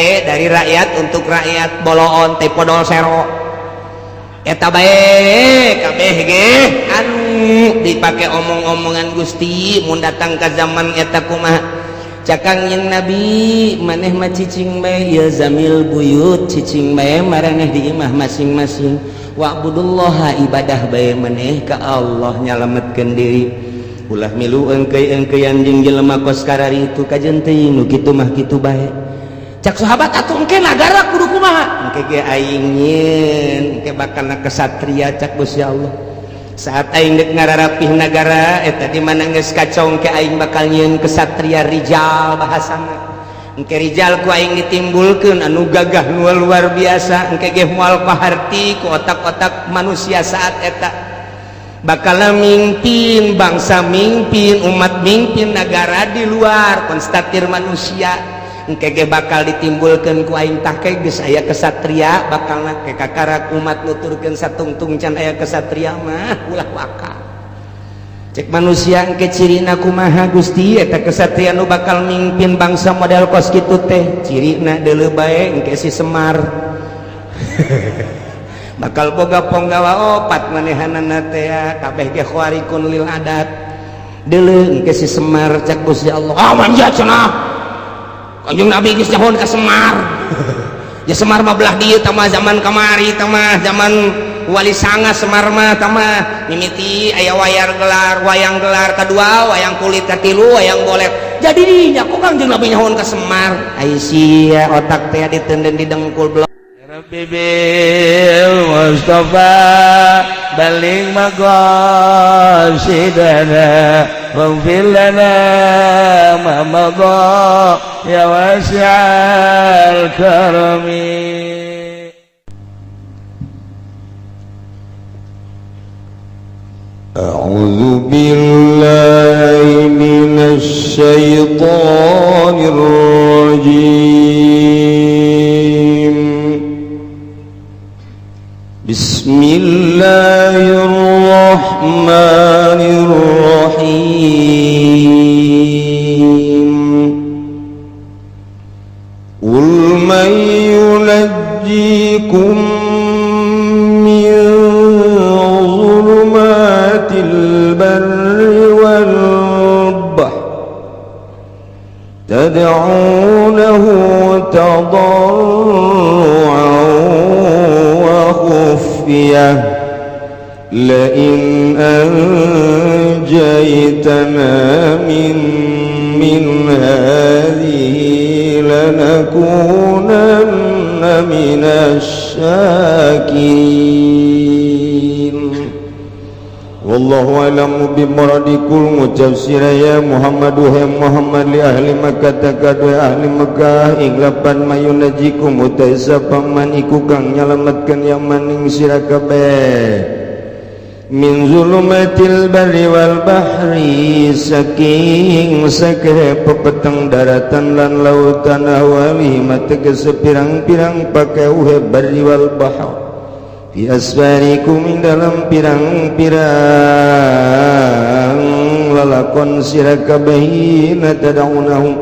bae dari rakyat untuk rakyat boloon teh podol sero eta bae kabeh ge anu dipake omong-omongan Gusti mun datang ka zaman eta kumaha. Cak Kangjeng Nabi, maneh mah cicing bae ya zamil buyut, cicing bae maraneh di imah masing-masing, wa'budullaha, ibadah bae maneh ka Allah, nyalametkeun diri, ulah milu engkei-engkeian jeung jelema kos karari itu. Kajen teuing nu kitu mah kitu bae. Cak sahabat, atuh engke nagara kudu kumaha? Engke ge aing nyieun, engke bakal kesatria. Cak Gusti Allah, saat aing dek ngararapih nagara eta di mana geus kacau, engke aing bakal nyieun kesatria, rijal bahasana. Engke rijal ku aing ditimbulkeun anu gagah nu luar biasa, engke ge moal paharti ku otak-otak manusia. Saat eta bakal mimpin bangsa, mimpin umat, mimpin negara di luar konstatir manusia. Engke ge bakal ditimbulkeun ku aing. Tah, geus aya kesatria bakal ke kakarak umat nuturkeun satungtung can aya kesatria mah ulah waka. Cek manusia, engke cirina kumaha, Gusti, eta kesatria nu bakal mimpin bangsa model kos kitu teh? Cirina deuleu bae, engke si Semar bakal boga ponggawa opat, manehanana teh kabeh ge khawarikun lil adat. Deuleu engke si Semar. Cak Gusti Allah, ah manja cenah, Kanjeng Nabi geus nyahoan ka Semar. Ya Semar mah belah dieu tah mah, zaman kamari tah mah, zaman Wali Sanga. Semar mah tah mah mimiti aya wayang gelar, wayang gelar kedua, wayang kulit katilu, wayang golek. Jadi dinya kok Kanjeng Nabi nyahoan ka Semar? Ai sia otak teh ditenden di dengkul blok. Rabbi bil Mustafa balligh maqasidana waghfir lana ma madha ya wasi'al karami. أعوذ بالله من الشيطان الرجيم. بسم الله الرحمن الرحيم. قل من ينجيكم من ظلمات البر والبحر تدعونه تضرعا وخفية لئن أنجيتنا من هذه لنكونن من الشاكرين. والله أعلم بمرادكم. Ngucap sira ya Muhammad, he Muhammad, li ahli Makkah kaduwe ahli Makkah ing lapan man yunajjikum utai sapa man iku kang nyalametkeun yaman ing sira kabeh, min zulumatil barri wal bahri, saking sakehe pepeteng daratan lan lautan, awali tegese pirang-pirang pakeuhe barri wal bahr, fi asfarikum ing dalam pirang-pirang lalakon sira kabeh, tad'unahum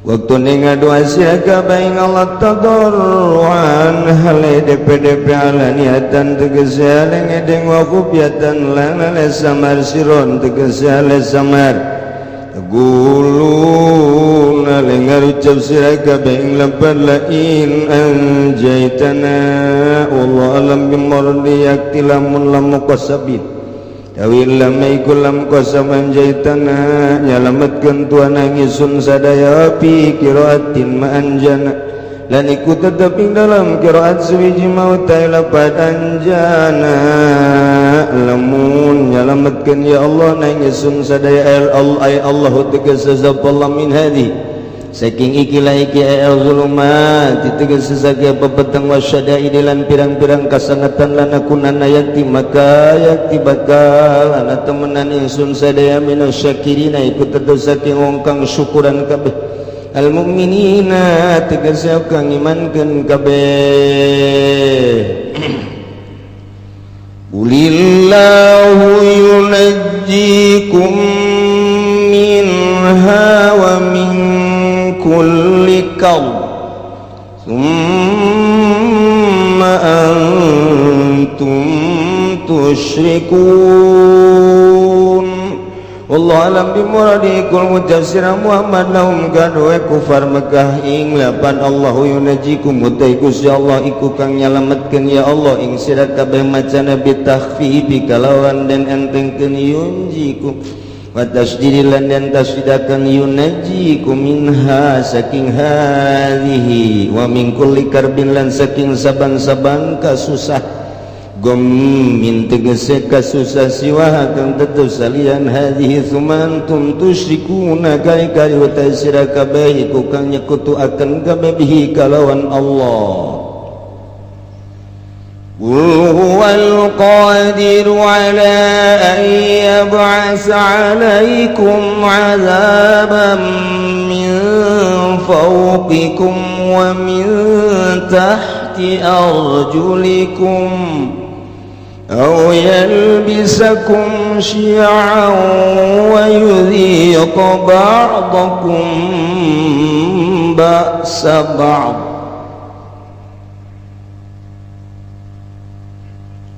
waktu ngadoa sira kabeh ing Allah, tadarruan hale DPDP, alaniatan tegese hale ngedeng, wa khufyatan lan hale samar, siron tegese hale samar, taquluna lengar ucap sira kabeh ing lapan lain anjaitana. Allah alam bimurdi yakti lamun lamu qasabin Tawil lam iku lam qasam anjaitana nyalametkeun tuan ingsun sadaya, fi qiraatin ma anjana, lan iku tetep ing dalam qiraat suwiji mau ta lapat anjana, lamun nyalametkeun ya Allah na ingsun sadaya Allah, ay Allah tegese Allah, min hadhi saking ikilah iki al zulumat tegese sake pepeteng, wasyadaid lan pirang-pirang kasangetan, lanakunanna yakti maka yakti bakal ana temenan ingsun sadaya, minasyakirina iku tetep saking wong kang syukuran kabeh, al mukminina tegese kang imankeun kabeh. Qulillahu yunajjikum minha wa min kulli karb. Tsumma antum tusyrikun. Wallahu alam bimuradi kul mujassir Muhammad lahum kadue kufar Mekah ing lapan Allahu yunajikum utai Gusti Allah iku kang nyalametkeun ya Allah ing sira kabeh macana bitakhfifi kalawan dan entengkeun yunjikum wa tasdidi lan dan tasdidakeun yunajikum minha saking hadhihi wa min kulli karbin lan saking saban-saban kasusah gommin tegese kasusah siwa kang tetep salian hadhihi sumantum tusyrikuna kali-kali utai sira kabeh iku kang nyekutuaken kabeh bihi kalawan Allah. Qul huwal qadiru ala an yab'asa 'alaikum 'adzaban min fawqikum wa min tahti arjulikum أو يلبسكم شيعا ويذيق بعضكم بأس بعض.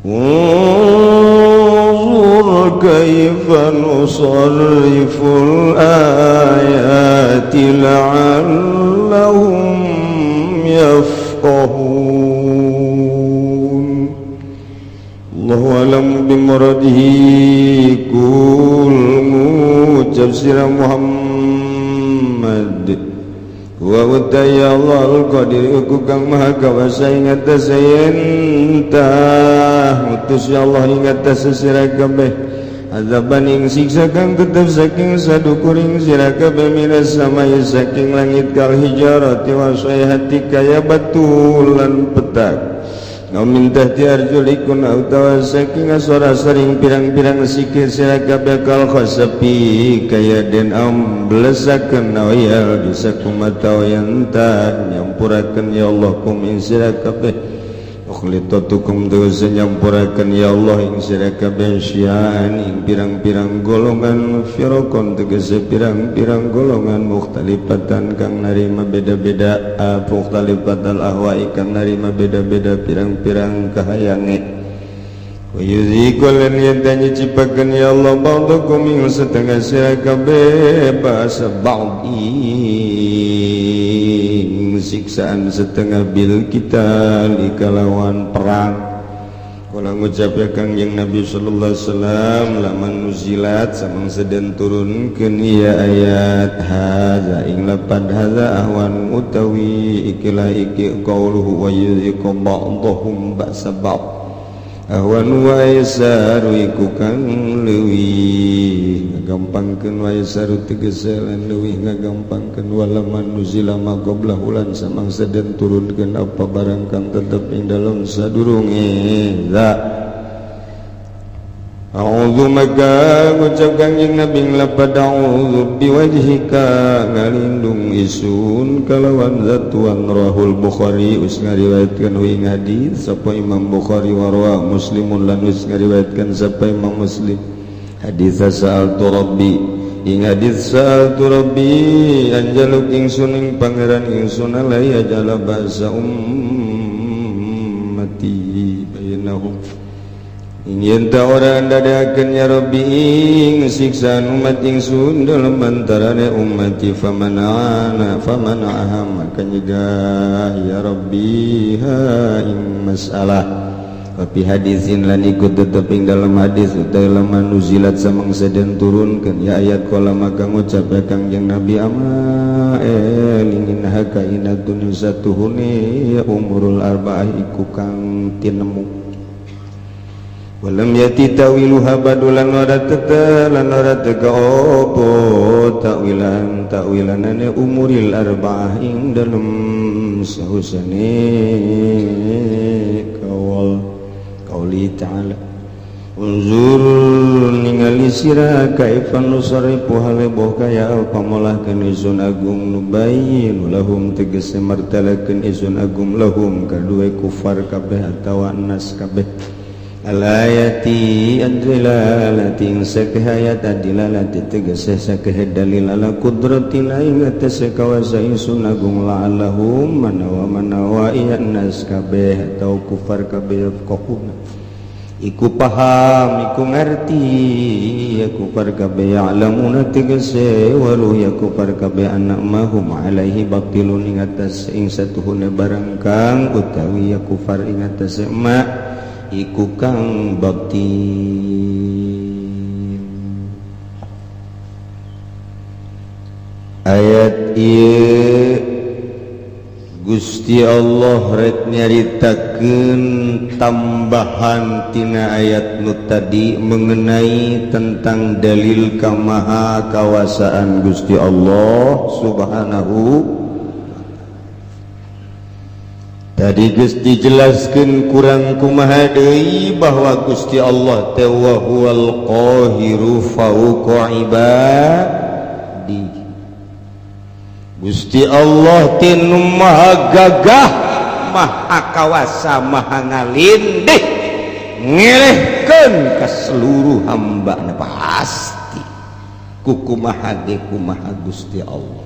انظر كيف نصرف الآيات لعلهم يفقهون. Allahu alam bimuradihi kul ngucap sira Muhammad wa utaya Allah al-qadir iku kang maha kawasa ing atas yentah utus ya Allah ing atas sira kabeh azaban ing siksa kang tetep saking sadukuring sira kabeh minas samai saking langit kal hijarati wa sayhati kaya batu lan petak min tahti arjulikun utawa saking asora sering pirang-pirang sikir sira kabeh kal khasapi kaya den amblesakeun awal bisa kumatawa yanta nyampurakeun ya Allah kum ing sira kabeh ukhlitatukum tegese nyampurakeun ya Allah ing sira kabeh syian ing pirang-pirang golongan firqon tegese pirang-pirang golongan mukhtalifatan kang narima beda-beda mukhtalifatal ahwa'i kang narima beda-beda pirang-pirang kahayange wa yuziqul lan yantanya cipakeun ya Allah ba'dakum ing setengah sira kabeh ba'sa ba'din siksaan setengah bil kita kalawan perang. Kala ngucap ya Kangjeng Nabi sallallahu alaihi wasallam laman nuzilat samangsa den turunkeun ieu ayat hadza ing lapan hadza ahwan utawi ikilah iki qauluhu wa yuziqu ba'dhum ba'sa ba'd ahwan wa yasaru iku kang leuwih ngagampangkeun wa yasaru tegese lan leuwih ngagampangkeun walaman nuzila ma qablahu lan samangsa den turunkeun apa barang kang tetep ing dalem sadurunge za. A'udzu maka ngucap Kangjeng Nabi lapad a'udzu biwajhika ngalindung isun kalawan zatuan rahul Bukhari us ngariwayatkeun ing hadis sapa Imam Bukhari wa rawa Muslimun lan us ngariwayatkeun sapa Imam Muslim hadis sa'altu rabbi ing hadis sa'altu rabbi anjaluk ingsun ing pangeran ingsun alai ajala ba'sa ummati bainahum ing yen ta ora ndadekaken ya Rabbi ing siksaan umat ingsun dalem antarane ummati famana'ana famana'aha maka nyegah ya Rabbi ha ing masalah. Tapi hadisin lan ikut tetep ing dalam hadis utawi laman nuzilat samangsa den turunkeun ya ayat kala maka ngucap ya Kangjeng Nabi ama elingin haka inatun satuhune ya umurul arba'ah iku kang tinemu walam yati tawiluha badulan ora tetelan ora teka opo takwilan takwilanane umuril arba'ah ing dalem sahusane kawal qauli ta'ala unzur ningali sira kaifa nusarrifu haleboh kaya pamolahkeun isun agung nubayyin lahum tegese martalakeun isun agung lahum kadue kufar kabeh atawa nas kabeh Al-ayati ad-dilalati sakahayat ad-dilalati tegese sakah dalil ala qudrati la ing atase kawasa ingsun agung la'allahum manawa manawa iya nas kabeh atau kufar kabeh yafqahuna iku paham iku ngerti ya kufar kabeh ya'lamuna tegese waruh ya kufar kabeh anak mahum alaihi batilun ing atas ing satuhune barang kang utawi ya kufar ing atase ma iku kang bakti. Ayat ieu Gusti Allah rek nyaritakeun tambahan tina ayat nu tadi mengenai tentang dalil kamaha kawasaan Gusti Allah Subhanahu. Tadi geus dijelaskeun kurang kumaha deui bahwa Gusti Allah teh wa huwal qahiru fauqa ibadi. Gusti Allah teh nu maha gagah, maha kawasa, maha ngalindih, ngelehkeun ka seluruh hambana pasti kukumaha ge kumaha Gusti Allah.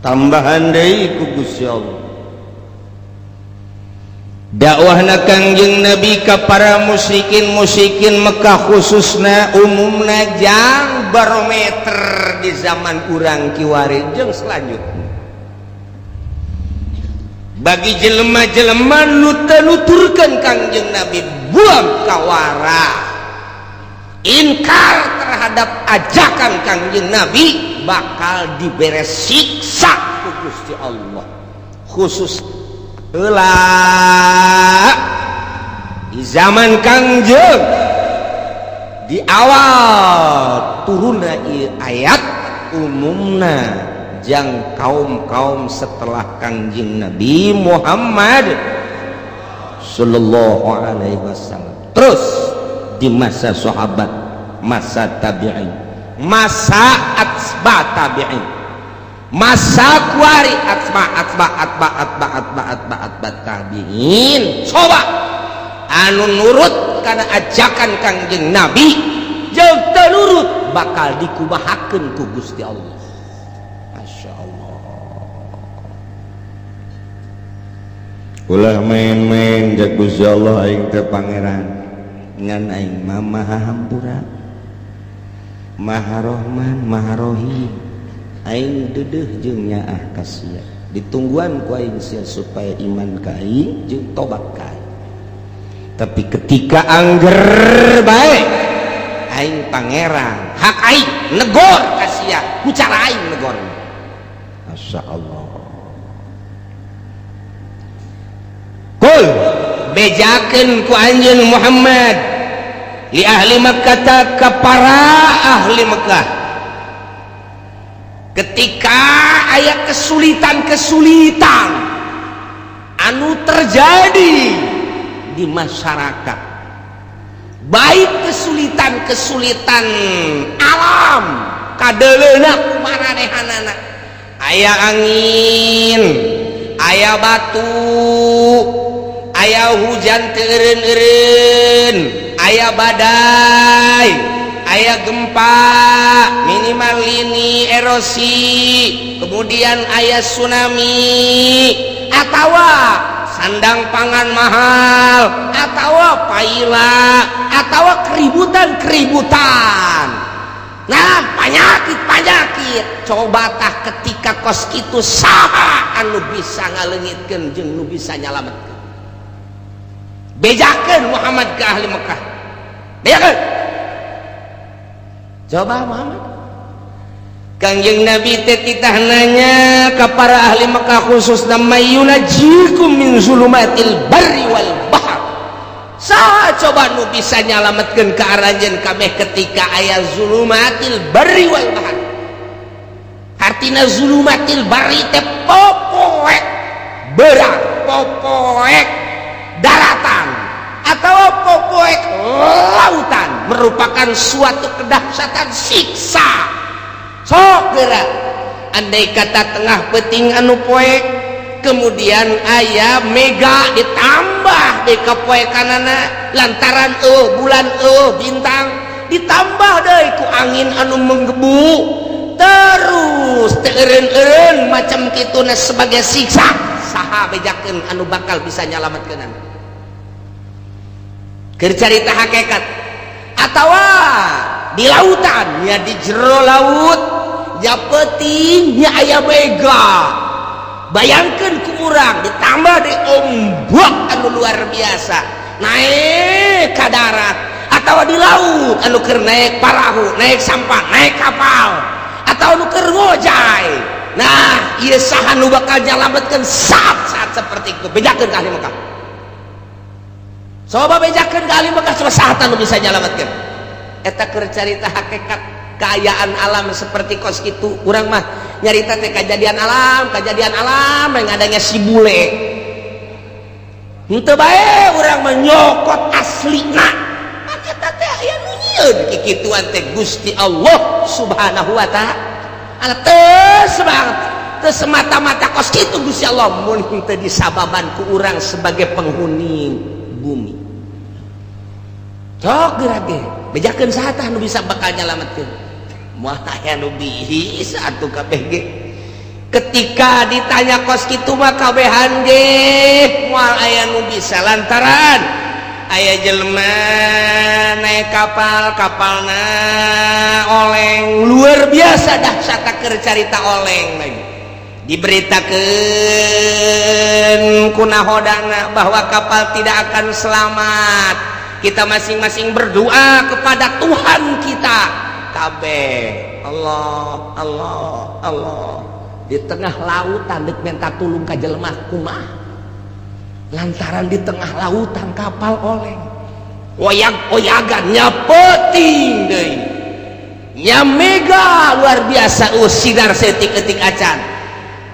Tambahan deui ku Gusti Allah dakwahna Kangjeng Nabi ka para musyrikin Mekah khususna umumna jang barometer di zaman urang kiwari jeung selanjutnya bagi jelema-jelema nu teu nuturkeun Kangjeng Nabi buang kawara inkar terhadap ajakan Kangjeng Nabi bakal dibere siksa ku Gusti Allah khusus heula di zaman Kangjeng di awal turunna ieu ayat umumna jang kaum-kaum setelah Kangjeng Nabi Muhammad sallallahu alaihi wasallam terus di masa sahabat, masa tabi'in, masa atsba tabi'in, masa kuari atsba atsba atba atba atba atba atba tabi'in. Coba anu nurut karena ajakan Kangjeng Nabi jeung teu nurut bakal dikumahakeun ku Gusti Allah. Masya Allah. Ulah main-main jak Gusti Allah aing teh pangeran ngan aing mah maha hampura, maha Rahman, maha Rahim. Aing dedeh jeung nyaah ka sia, ditungguan ku aing sia supaya iman ka aing jeung tobat ka aing. Tapi ketika angger bae aing pangeran hak aing negor ka sia ku cara aing negor. Masya Allah. Kul bejakeun ku anjeun Muhammad li ahli Makkah ka para ahli Mekah ketika aya kesulitan-kesulitan anu terjadi di masyarakat, baik kesulitan-kesulitan alam kadeleuna kumaranehanana, aya angin, aya batu, aya hujan teu eureun-eureun, aya badai, aya gempa, minimal ini erosi, kemudian aya tsunami, atawa sandang pangan mahal, atawa paila, atawa keributan-keributan. Nah, penyakit-penyakit coba tah ketika kos kitu saha anu bisa ngaleungitkeun jeung nu bisa nyalametkeun. Bejakeun Muhammad ke ahli Mekah. Bejakeun. Coba Muhammad. Kangjeng Nabi teh titah nanya ka para ahli Mekah khususna mayyunajikum min zulumatil barri wal bahr. Saha coba nu bisa nyalametkeun ka aranjeun kabeh ketika aya zulumatil barri wal bahr. Artina zulumatil barri teh popoek beurang, popoek daratan atau popoek lautan, merupakan suatu kedahsyatan siksa. Sok geura andai kata tengah peting anu poek Kemudian aya mega ditambah di kapoekanana lantaran bulan, bintang, ditambah deui ku angin anu menggebu terus teu eureun-eureun macam kituna sebagai siksa. Saha, bejakeun, anu bakal bisa nyalametkeun? Keur carita hakikat. Atawa di lautan ya, di jero laut ya, peuting nya, aya mega. Bayangkan ku urang, ditambah di ombak anu luar biasa naik ke darat, atau di laut anu keur naik parahu, naik sampan, naik kapal, atau anu keur ngojay. Nah, ieu saha nu bakal nyalametkeun saat-saat seperti itu? Bejakeun ka ahli Mekah, coba bejakeun ka ahli Mekah, coba saha nu bisa nyalametkeun? Eta keur carita hakikat keayaan alam seperti kos kitu. Urang mah nyarita teh kejadian alam, kejadian alam yang adanya si bule henteu bae, urang mah nyokot aslina. Eta teh aya nu nyieun kikituan teh Gusti Allah Subhanahu wa Ta'ala. Teu semangat, teu semata-mata kos kitu Gusti Allah mun henteu disababan ku urang sebagai penghuni bumi. Sok geura ge bejakeun, saha tah nu bisa bakal nyalametkeun? Moal aya nu bisa atuh kabeh ge. Ketika ditanya kos kitu mah kabehan ge moal aya nu bisa, lantaran aya jelema naik kapal, kapalna oleng luar biasa, dahsyat. Keur carita oleng lagi, diberitakan ku nahodana bahwa kapal tidak akan selamat, kita masing-masing berdoa kepada Tuhan kita kabeh, Allah, Allah, Allah. Di tengah lautan dek minta tulung ka jelema kumaha? Lantaran di tengah lautan kapal oleng, oyag-oyagan nya, peuting deui nya, mega luar biasa, sinar saeutik-eutik acan,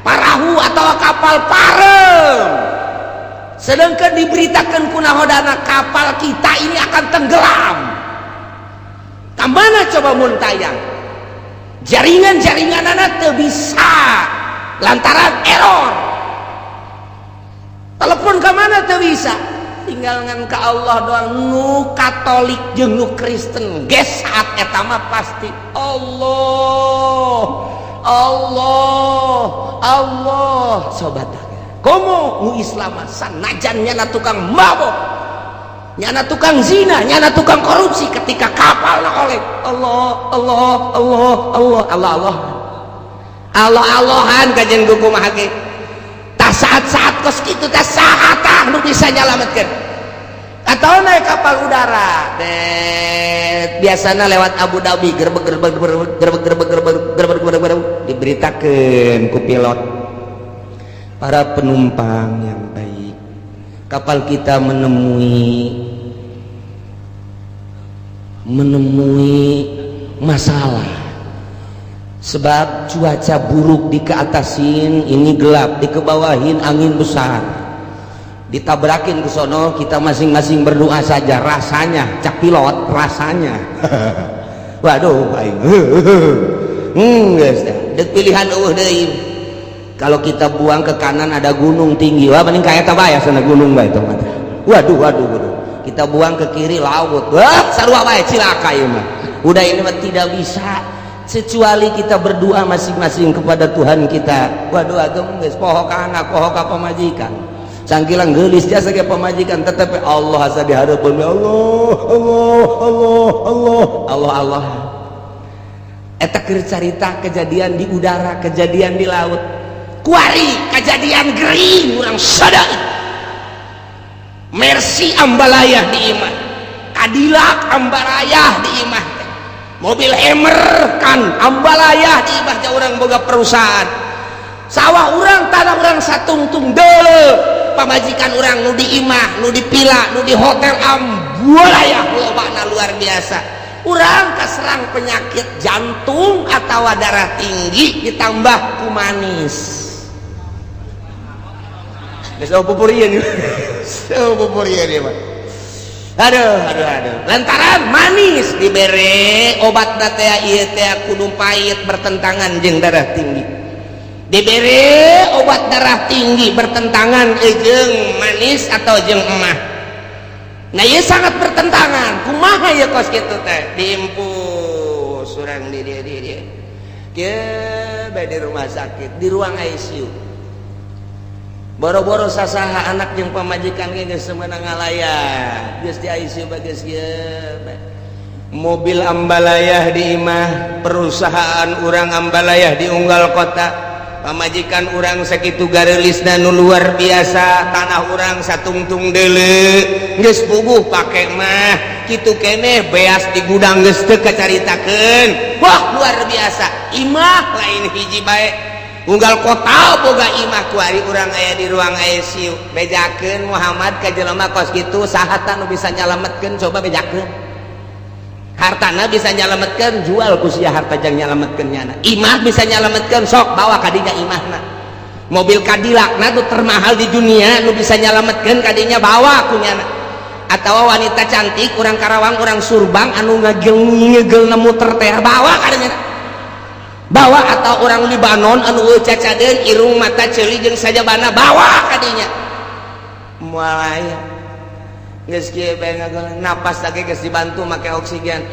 parahu atau kapal parem, sedangkan diberitakan ku nahodana kapal kita ini akan tenggelam. Mana coba mun tayang jaringan-jaringan anak teu bisa lantaran error, telepon ke mana teu bisa, tinggal ngan ke Allah doang. Nu Katolik jeung nu Kristen ge saat eta mah pasti Allah, Allah, Allah. Sobat, komo nu Islam, sanajan nyana tukang mabok, nyana tukang zina, nyana tukang korupsi, ketika kapal oleng, Allah, Allah, Allah, Allah, Allah, Allah, Allah, Allahan kajian kumaha ge. Tah, saat-saat kos kitu tah saha tah nu bisa nyalametkeun? Atau naik kapal udara deh, biasanya lewat Abu Dhabi, gerbek gerbek gerbek gerbek gerbek gerbek gerbek gerbek gerbek, diberitakan ku pilot, "Para penumpang yang baik, kapal kita menemui menemui masalah sebab cuaca buruk. Di keatasin ini gelap, di kebawahin angin besar, ditabrakin ke sono. Kita masing-masing berdoa saja." Rasanya, cak pilot, rasanya waduh aing geus dek pilihan eueuh deui. Kalau kita buang ke kanan ada gunung tinggi, wah, mending kayak bae sana gunung bae itu. Waduh, waduh, waduh. Kita buang ke kiri laut, wah, sarua bae, cilaka ieu mah. Udah, ini mah tidak bisa kecuali kita berdoa masing-masing kepada Tuhan kita. Waduh, ageng geus poho ka anak, poho ka pamajikan, sangkilang geulis jasa ge pamajikan, tetapi Allah asa di hareupeun, Allah, Allah, Allah, Allah, Allah, Allah. Eta keur carita kejadian di udara, kejadian di laut. Kuari kejadian gering urang sadar, Mercy ambalayah di imah, Cadillac ambalayah di imah, mobil Hammer kan ambalayah di imah teh. Urang boga perusahaan, sawah urang, tanah urang satungtung deuleu, pamajikan urang nu di imah, nu di pila, nu di hotel ambalayah lobana luar biasa. Urang kaserang penyakit jantung atau darah tinggi, ditambah ku manis. Geus pupurian, pupurian ieu mah. Aduh, aduh, aduh. Lantaran manis dibere obat teh ieu teh kudu pahit, bertentangan jeung darah tinggi. Dibere obat darah tinggi bertentangan jeung manis atau jeung emah. Nah, ieu sangat bertentangan. Kumaha ieu kos kitu teh? Diimpus urang di dieu di dieu. Kieu bae di rumah sakit, di ruang ICU. Boro-boro sasaha anak jeung pamajikan ge geus meunang ngalayat. Geus di ICU bae geus kieu bae. Mobil ambalayah di imah, perusahaan urang ambalayah di unggal kota. Pamajikan urang sakitu gareulisna nu luar biasa, tanah urang satungtung deuleu geus puguh pake mah kitu keneh, beas di gudang geus teu kacaritakeun. Wah, luar biasa. Imah lain hiji bae, unggal kota boga imah. Kuari urang aya di ruang ICU. Bejakeun Muhammad ka jelema kos kitu, saha nu bisa nyalametkeun? Coba bejakeun. Hartana bisa nyalametkeun, jual ku sia harta jang nyalametkeun nyana. Imah bisa nyalametkeun, sok bawa kadinya imahna. Mobil Cadillac na nu termahal di dunia nu bisa nyalametkeun kadinya, bawa ku nyana. Atau wanita cantik urang Karawang, urang Surbang anu ngagel ngegel muter teh, bawa kadinya, bawa. Atau orang Libanon anu cacadeun, irung mata ceuli jeung sajabana, bawa kadinya. Moal aya. Geus kieu bae ngagel, napas lagi geus dibantu make oksigen.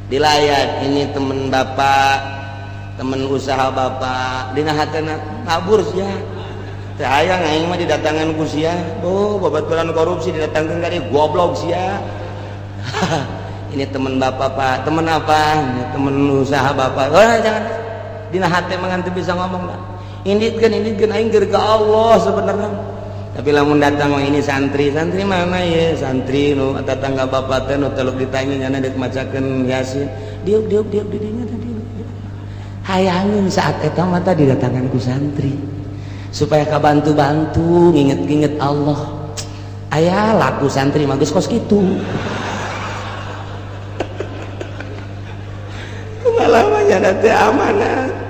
Dilayat, ini temen bapak, temen usaha bapak. Dina hatena ngabur sia teh, hayang aing mah didatangan ku sia. Oh, babaturan korupsi didatangkeun ka dieu, goblok sia. Ini temen bapak, pak. Temen apa? Ini temen usaha bapak. Oh, jangan. Dina hate mah teu bisa ngomong lah. Inditkeun, inditkeun, aing keur ka Allah sebenarnya. Tapi lamun datang mah, ini santri. Santri mana ya? Santri nu tetangga bapak teh nu teluk ditanya nyana deuk macakeun Yasin. Diuk diuk diuk di dinya teh diuk. Hayangeun saat eta mah teh didatangan ku santri supaya kabantu-bantu nginget-nginget Allah. Aya laku santri mah geus kos kitu. Kumaha nyana teh amanah.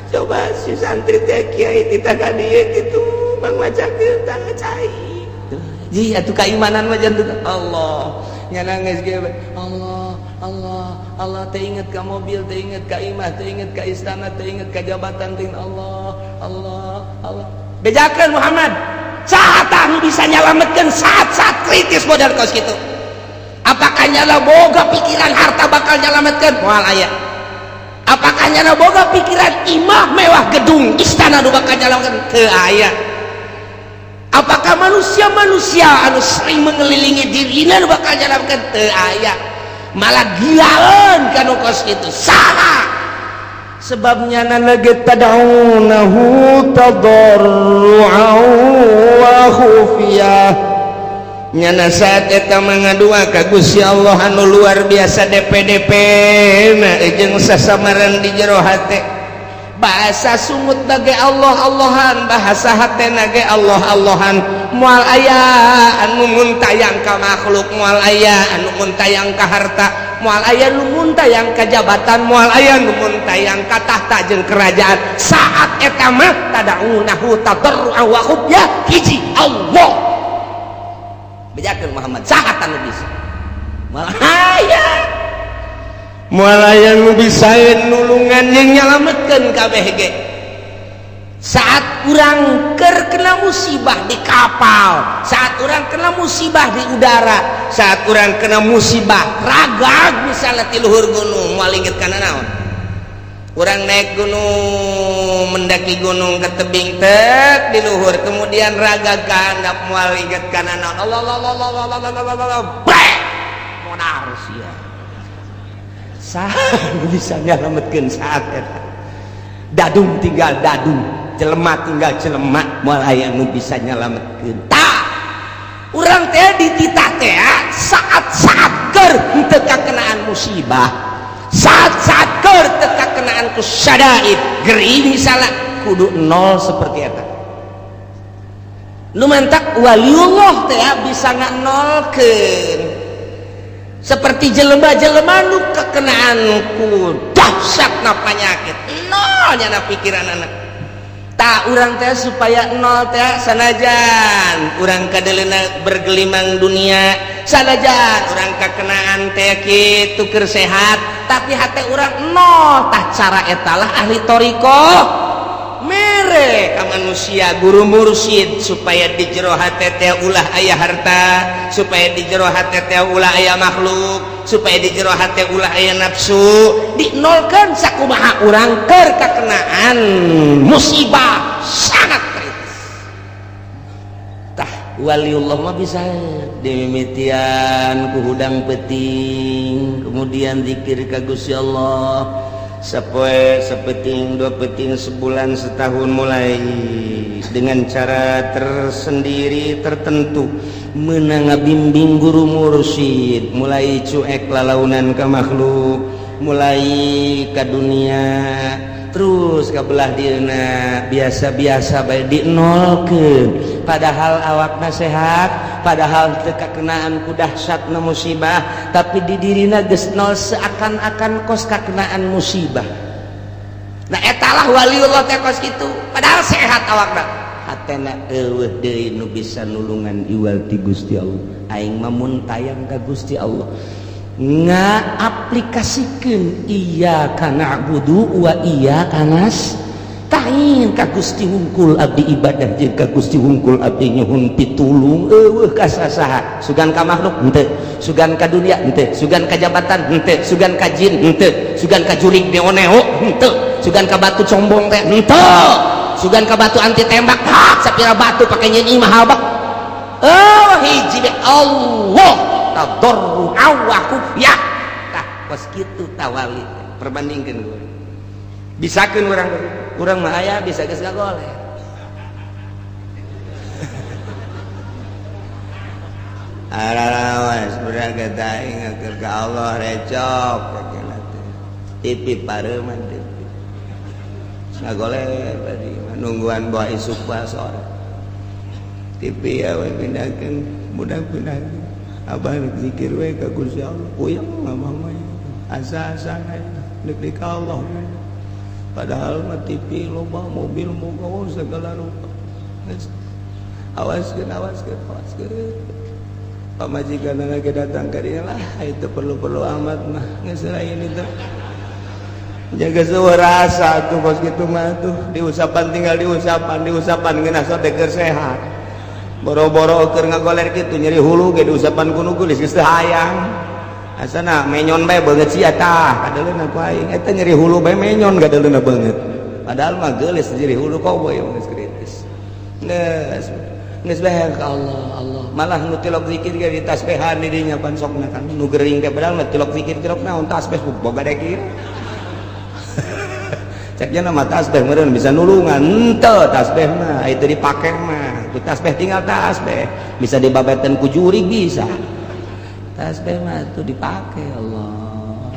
Coba si santri teh kiai titah ka dieu kitu bang macakeun tah cai. Ji atuh keimanan mah janten Allah. Nyana geus kieu Allah Allah Allah teh inget ka mobil, teh inget ka imah, teh inget ka istana, teh inget ka jabatan, teh Allah Allah Allah. Bejakeun Muhammad, saha tah nu bisa nyalametkeun saat-saat kritis model kos kitu? Apakah nyala boga pikiran harta bakal nyalametkeun? Moal aya. Apakah nyana boga pikiran imah mewah, gedung istana nu bakal nyalametkeun? Teu aya. Apakah manusia-manusia anu sering mengelilingi dirina nu bakal nyalametkeun? Teu aya. Malah gilaeun kanu kos kitu. Saha sebabnya? Nana ge tad'unahu tadarru'an wa khufiyah. Nyana saat eta mangadua ka Gusti Allah anu luar biasa DPDP na jeung sasamaran di jero hate. Bahasa sungut ge Allah Allahan, bahasa hatena ge Allah Allahan. Moal aya anu muntayang ka makhluk, moal aya anu muntayang ka harta, moal aya nu muntayang ka jabatan, moal aya nu muntayang ka tahta jeung kerajaan. Saat eta mah tad'unahu tadarruan wa khufyah, hiji Allah. Bejakeun Muhammad, saha anu bisa? Moal aya, moal aya nu bisa nulungan jeung nyalametkeun kabeh ge. Saat urang keur kena musibah di kapal, saat urang kena musibah di udara, saat urang kena musibah ragag misalnya ti luhur gunung, moal inget kana naon. Urang naik gunung, mendaki gunung ke tebing tek di luhur, kemudian ragag ka handap, moal inget kana naon. Allah Allah Allah Allah Allah Allah Allah Allah, brek, modar sia. Saha bisa nyalametkeun saat eta? Dadung tinggal dadung, jelema tinggal jelema, moal aya nu bisa nyalametkeun. Tah, urang teh dititah teh saat-saat keur henteu kakenaan musibah, saat-saat keur teu kakenaan ku syadaid gering misalnya, kudu nol seperti eta. Nu mantak waliullah teh bisa nganolkeun seperti jelema-jelema nu kekenaan ku dahsyatna penyakit, nol nyana pikiran anak. Tak urang teh supaya nol teh, sanajan urang kadeleuna bergelimang dunia. Sanajan urang kakenaan teh kitu keur sehat, tapi hate urang nol. Tah, cara etalah ahli thoriqoh mere ka manusia, guru mursyid, supaya di jero hate teh ulah aya harta, supaya di jero hate teh ulah aya makhluk, supaya di jero hate ulah aya nafsu, dinolkeun sakumaha urang keur kakenaan musibah sangat kritis. Tah, waliullah mah bisa dimimitian ku hudang peuting, kemudian zikir ka Gusti Allah sapoe, sapeting, dua peting, sebulan, setahun, mulai dengan cara tersendiri tertentu menang bimbing guru mursyid, mulai cuek lalaunan ke makhluk, mulai ke dunia, terus ke belah dina biasa-biasa bae, dinolkeun. Padahal awakna sehat, padahal teu kakenaan ku dahsyatna musibah, tapi di dirina geus nol, seakan-akan kos kakenaan musibah. Nah, etalah waliullah teh kos kitu. Padahal sehat awakna, hatena euweuh deui nu bisa nulungan iwal ti Gusti Allah. Aing mah mun tayang ka Gusti Allah, ngaaplikasikeun iyyaka na'budu wa iyyaka nasta'in. Ka Gusti hungkul abdi ibadah jeung ka Gusti hungkul abdi nyuhun pitulung, euweuh ka sasaha. Sugan ka makhluk henteu, sugan ka dunia henteu, sugan ka jabatan henteu, sugan ka jin henteu, sugan ka jurig neo-neo henteu, sugan ka batu combong teh henteu, sugan ka batu anti tembak hak sapira batu pake nyanyi mahal bak. Oh, hiji be Allah, tadarru wa ya. Tah, kos kitu tawali perbandingkeun gue bisakeun urang, urang mah aya bisa geus ngagoleh. Ararawas berangkat aing keur ka Allah recok TV pareuman, TV ngagoleh tadi nungguan bawa isuk bawa sore TV ya we pindahkeun, budak pindahkeun. Abah rek zikir we ka Gusti Allah, puyeng abah mah, asa-asa deuk di ka Allah, padahal mah TV loba, mobil moga, oh, segala rupa. Awaskeun, awaskeun, awaskeun. Pamajikan lagi datang ka dieu lah, itu perlu-perlu amat mah geus lain itu. Jaga sewa rasa tuh kos kitu mah tuh diusapan, tinggal diusapan, diusapan ngeunah sote keur sehat. Boro-boro keur ngagoler kitu, nyeri hulu ge diusapan ku nu geulis geus teu hayang. Asana menyon bae beungeut sia. Tah, kadeuleuna ku aing eta nyeri hulu bae menyon kadeuleuna beungeut, padahal mah geulis nyeri hulu koboy geus kritis. Geus geus bae ka Allah Allah, malah nu tilok zikir ge ditasbehan di dinya pan sokna kan nu gering teh, padahal mah tilok zikir, tilok naon, tasbih boga dekir. Ceknya nama tasbih meureun bisa nulungan henteu. Tasbih mah itu dipake mah itu tasbih, tinggal tasbih bisa dibabetan ku jurig bisa. Tasbih mah itu dipake Allah Allah,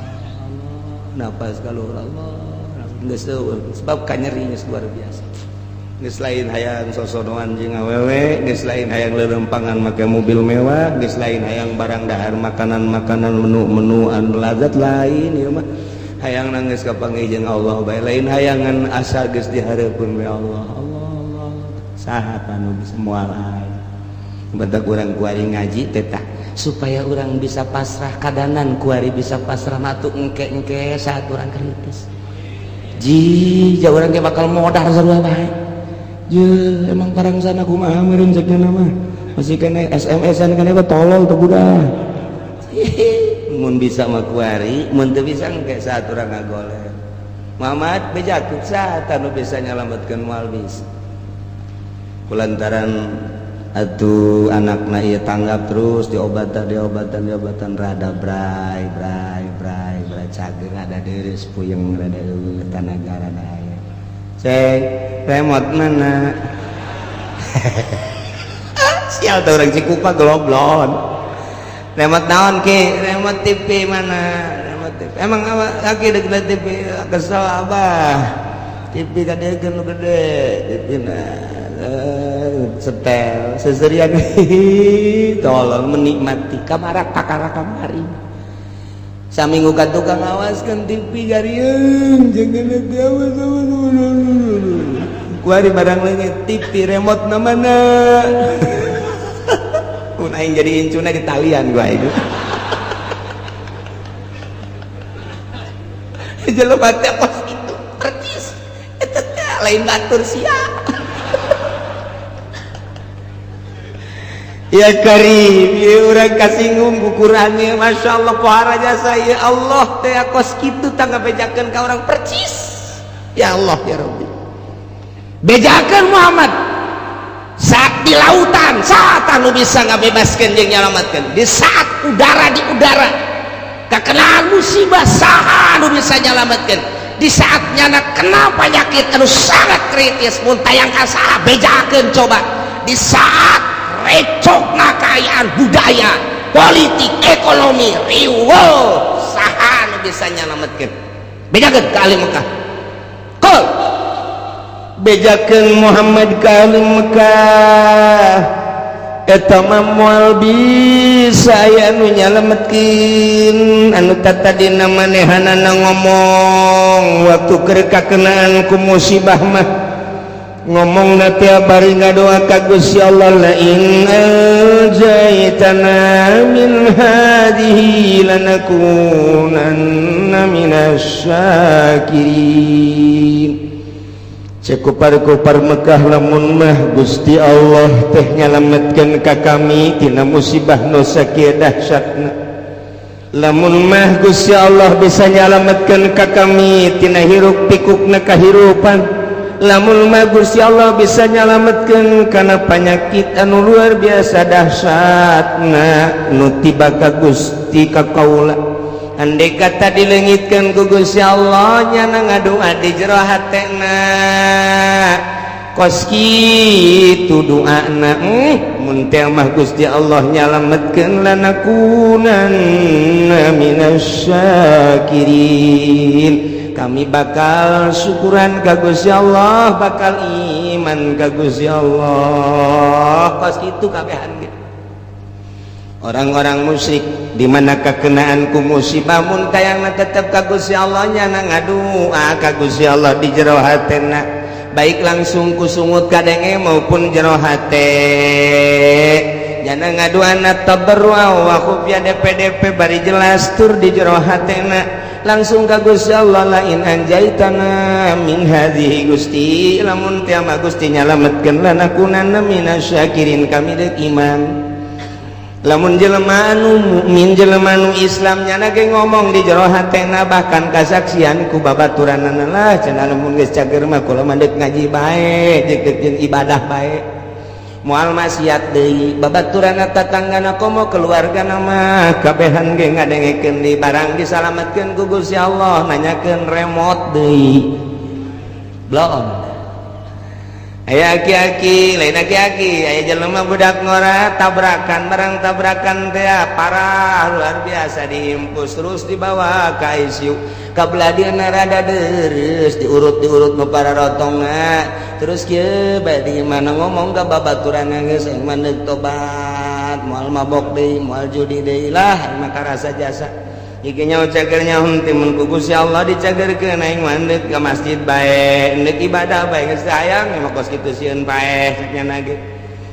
napas keluar Allah, geus eueuh sebab kanyeri geus luar biasa. Geus lain hayang sosonoan jeung awewe, geus lain hayang lelempangan make mobil mewah, geus lain hayang barang dahar, makanan-makanan, menu-menu anu lazat, lain ieu mah hayang nangis kapanggih jeung Allah bae, lain hayangan asa geus dihareupeun we. Allah Allah Allah, saha anu bisa moal lain. Batak urang kuari ngaji teh tah supaya urang bisa pasrah kadanan, kuari bisa pasrah matu engke-engke saat urang kritis ji jauh urang ge bakal modar sarua bae. Je emang parang sana kumaha meureun cekna mah masih kena SMS-an kana tolol tuh budak. Mun bisa mah kuari, mun teu bisa engke saat urang ngagoleh. Muhammad bejakut saat anu bisa nyalametkeun moal bisa kulantaran atuh anakna ieu tanggap terus diobatan, diobatan, diobatan, rada bray bray bray bray, cager, rada deures, puyeng rada eueuh, tanaga rada aya. Ceng, remote mana? Sial tuh orang Cikupa geloblon. Remote naon ki? Remote TV mana? Remote TV. Emang apa laki dek TV, kesel abah. TV kadekeun nu gede, TV na setel seserian, tolong menikmati kamara kakara kamari. Saminggu ka tukang ngawaskeun TV gariung, jangan nanti awas awas. Kuari barang leungit TV remote na mana? Mun aing jadi incuna di talian gua itu. Jelema teh kos kitu percis. Eta teh lain batur sia. Ya Karim, ya urang kasinggung kukurannya, Masya Allah, pohara jasa, ya Allah, teh kos kitu tangga bejakeun ka urang percis. Ya Allah, ya Rabbi. Bejakeun Muhammad saat di lautan, saat anu bisa ngabebaskeun jeung nyalamatkeun. Di saat udara di udara, kakenaan musibah saha anu bisa nyalamatkeun. Di saat nyana kena penyakit anu sangat kritis, mun tayang ka saha bejakeun coba. Di saat recokna kaayaan budaya, politik, ekonomi, riweuh, saha nu bisa nyalametkeun? Bejakeun ka ahli Mekah. Qul bejakeun Muhammad ka ahli Mekah eta mah moal bisa aya anu nyalametkeun anu tatadina manehanana ngomong waktu keur kakenaan ku musibah mah ngomong na tiap bari ngadoa ka Gusti Allah la in anjaytana min hadhihi lanakunanna minasy syakirin. Cekupar-kupar Mekah lamun mah Gusti Allah teh nyalametkeun ka kami tina musibah nu sakieu dahsyatna. Lamun mah Gusti Allah bisa nyalametkeun ka kami tina hiruk pikukna kahirupan. Lamun mah Gusti Allah bisa nyalametkeun kana panyakit anu luar biasa dahsyatna nu tiba ka Gusti ka kaula. Andai kata dilengitkan ku Gusti Allah nyana ngadua di jero hatena kos kitu doana mun teh mah Gusti Allah nyalametkeun lanakunanna minasy syakirin. Kami bakal syukuran ka Gusti Allah, bakal iman ka Gusti Allah. Kos kitu kabehan ge orang-orang musyrik di mana kekenaan ku musibah mun tayangna tetep ka Gusti Allah nyana ngadua ka Gusti Allah di jero hatena, baik langsung ku sungut kadenge maupun jero hate nyana ngaduana tabarrua wa khufya DPDP bari jelas tur di jero hatena langsung ka Gusti Allah la in anjaitana min hadhihi Gusti lamun teh mah Gusti nyalametkeun lanakunanna minasyakirin kami deuk iman. Lamun jelema anu mukmin jelema anu Islam nyana ge ngomong di jero hatena bahkan kasaksian ku babaturanana lah cenah lamun geus cager mah kula mah deuk ngaji bae jeung ibadah bae moal maksiat deui babaturanna tatanggana komo keluargana mah kabehan ge ngadengekeun di barang disalametkeun ku Gusti Allah nanyakeun remote deui bloon. Aya aki-aki lain aki-aki aya jelema budak ngora tabrakan barang tabrakan teh parah luar biasa diimpus terus dibawa ka ICU kabelah dieuna rada deres diurut-diurut nu para rotongna terus kieu bae di mana ngomong ka babaturanna geus aing mah deuk tobat moal mabok deui moal judi deui lah maka rasa jasa iki nyaho cager nyaho teh mun ku Gusti Allah dicagerkeun aing mah deuk ka masjid bae deuk ibadah bae geus hayang mah kos kitu sieun paeh cek nya ge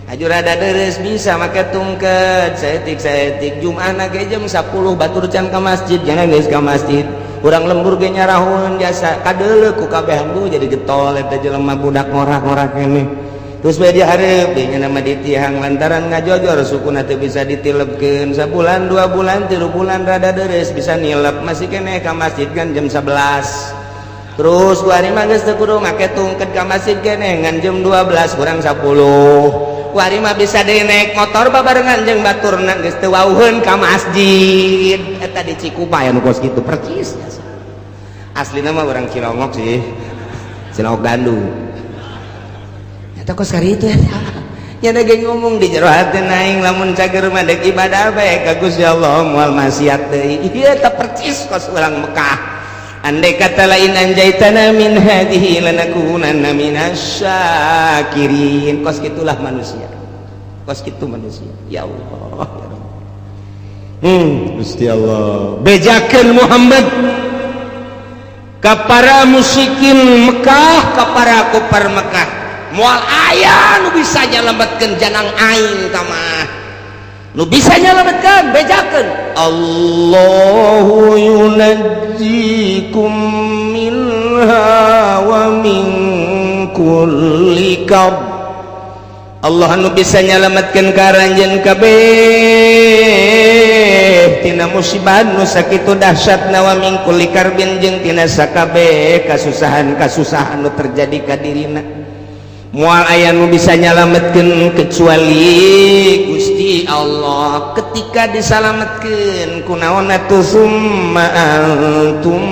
aju rada deres bisa make tungket saeutik-saeutik Jumatna ge jam 10 batur can ka masjid jangan geus ka masjid urang lembur ge nyarahun jasa kadeuleuh ku kabehan bu jadi getol eta jelema budak ngorak-ngorak keneh terus bae dihareup deui nya mah ditihang lantaran ngajojor sukuna teu bisa ditilebkeun sabulan 2 bulan 3 bulan rada deres bisa nilep masih keneh ka masjid kan jam 11 terus kuari mah geus teu kudu make tungket ka masjid keneh ngan jam 12 kurang 10 kuari mah bisa deui naik motor babarengan jeung baturna geus teu wauheun ka masjid eta di Cikupa anu kos kitu percis aslina mah urang Cilongok sih Cilongok Bandung kos kari itu ya nya ge ngomong di jero hati aing lamun cager mah deuk ibadah bae ka Gusti Allah moal maksiat deui ieu teh percis kos urang Mekah andai kata lain anjaitana min hadhihi lanakunanna minasyakirin kos kitulah manusia kos kitu manusia ya Allah ya Rabb. Gusti Allah bejakeun Muhammad ka para musyrikin Mekah ka para kufar Mekah moal aya nu bisa nyalametkeun janang aing tamah Nu bisa nyalametkeun, bejakeun. Allahu yunajjikum minha wa min kulli karb. Allah nu bisa nyalametkeun ka aranjeun kabeh tina musibah nu sakitu dahsyatna, wa min kulli karbin, jeung tina sakabeh kasusahan-kasusahan nu terjadi ka dirina. Moal aya nu bisa nyalametkeun kecuali Gusti Allah. Ketika disalametkeun, kunaon atuh? Summa antum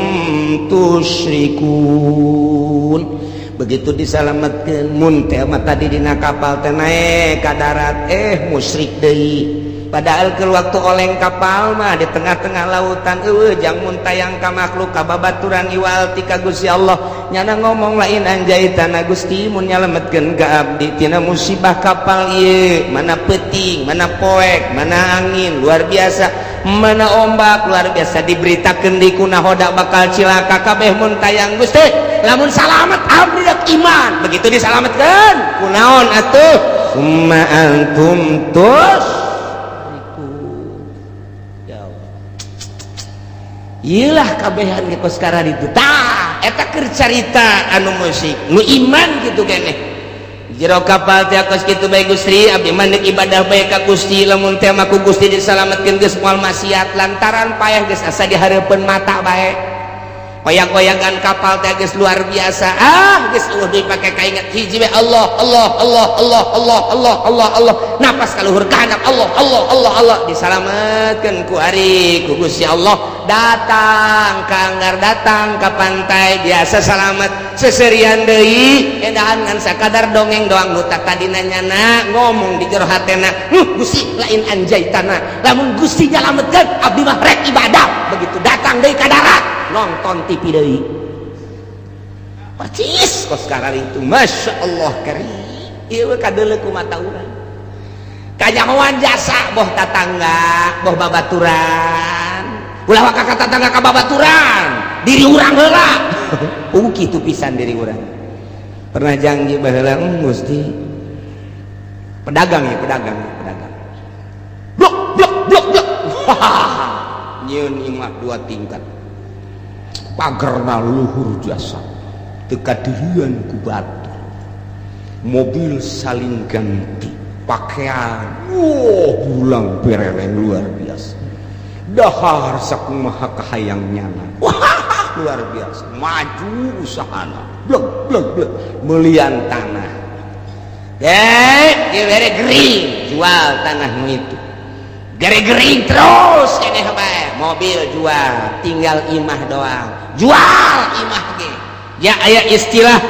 tusyrikun. Begitu disalametkeun, mun teh mah tadi dina kapal teh naek ka darat, musyrik deui. Padahal ke waktu oleng kapal mah di tengah-tengah lautan, eueuh jang muntayang ka makhluk, ka babaturan, iwal ti ka Gusti Allah. Nyana ngomong, "Lain anjaitana, Gusti, mun nyalametkeun ka abdi tina musibah kapal ieu, mana peuting, mana poek, mana angin luar biasa, mana ombak luar biasa, diberitakeun di ku nahoda bakal cilaka kabeh, muntayang Gusti, lamun salamet abdi rek iman." Begitu disalametkeun, kunaon atuh? Summa antum tus. Ya Allah. Iyalah, kabehan ge kos itu. Tah, eta keur carita anu musik nu iman gitu keneh. Jero kapal teh kos kitu bae, "Gusti, abdi mah ibadah bae ka Gusti. Lamun teh mah ku Gusti disalametkeun, geus moal maksiat," lantaran payah geus asa di hareupeun mata bae. Koyak-koyakan kapal teh geus luar biasa. Ah, geus eueuh deui pake kainget hiji we, Allah, Allah, Allah, Allah, Allah, Allah, Allah, Allah. Napas ka luhur ka handap, Allah, Allah, Allah, Allah. Disalametkeun ku ari ku Gusti Allah. Datang ka anggar, datang ka pantai biasa, salamet. Seserian deui, edahan ngan sakadar dongeng doang. Nu tadina nyana ngomong di jero hatena, "Gusti, lain anjaitana, lamun Gusti nyalametkeun, abdi mah rek ibadah." Begitu datang deui ka darat, nonton TV deui, percis kos sekarang itu. Masya Allah karim, ieu kadeuleu ku mata urang, kanyahoan jasa, boh tatangga, boh babaturan. Ulah waka ka tatangga, ka babaturan, diri urang heula. Kitu pisan diri urang. Pernah janji baheula, Gusti." Pedagang ya, pedagang, pedagang, blok blok blok blok, nyieun imah dua tingkat, pagerna luhur jasa, teu kadirian ku batur, mobil saling ganti, pakaian wow bulang bereleng luar biasa, dahar sakumaha kahayang nyana, wah, luar biasa maju usahana, blek blek blek, melian tanah deh, dibere gering, jual tanah itu. Gering-gering terus ini bae, mobil jual, tinggal imah doang, jual imah ge. Ya, aya istilah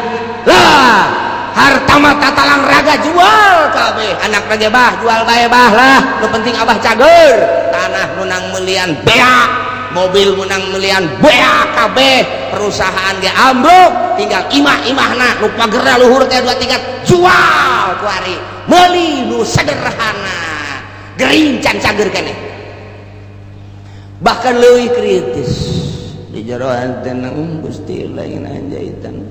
lah, harta mah tatalang raga, jual kabeh. Anak raga, "Bah, jual bae, Bah, lah, nu penting Abah cager." Tanah menang melian beak, mobil menang melian beak kabeh, perusahaan ge ambruk, tinggal imah-imahna nu pagerna luhur teh dua tingkat, jual kuari, meuli nu sederhana. Gering can cager keneh, bahkan leuwih kritis Di jero hatena, "Gusti, lain anjaitan,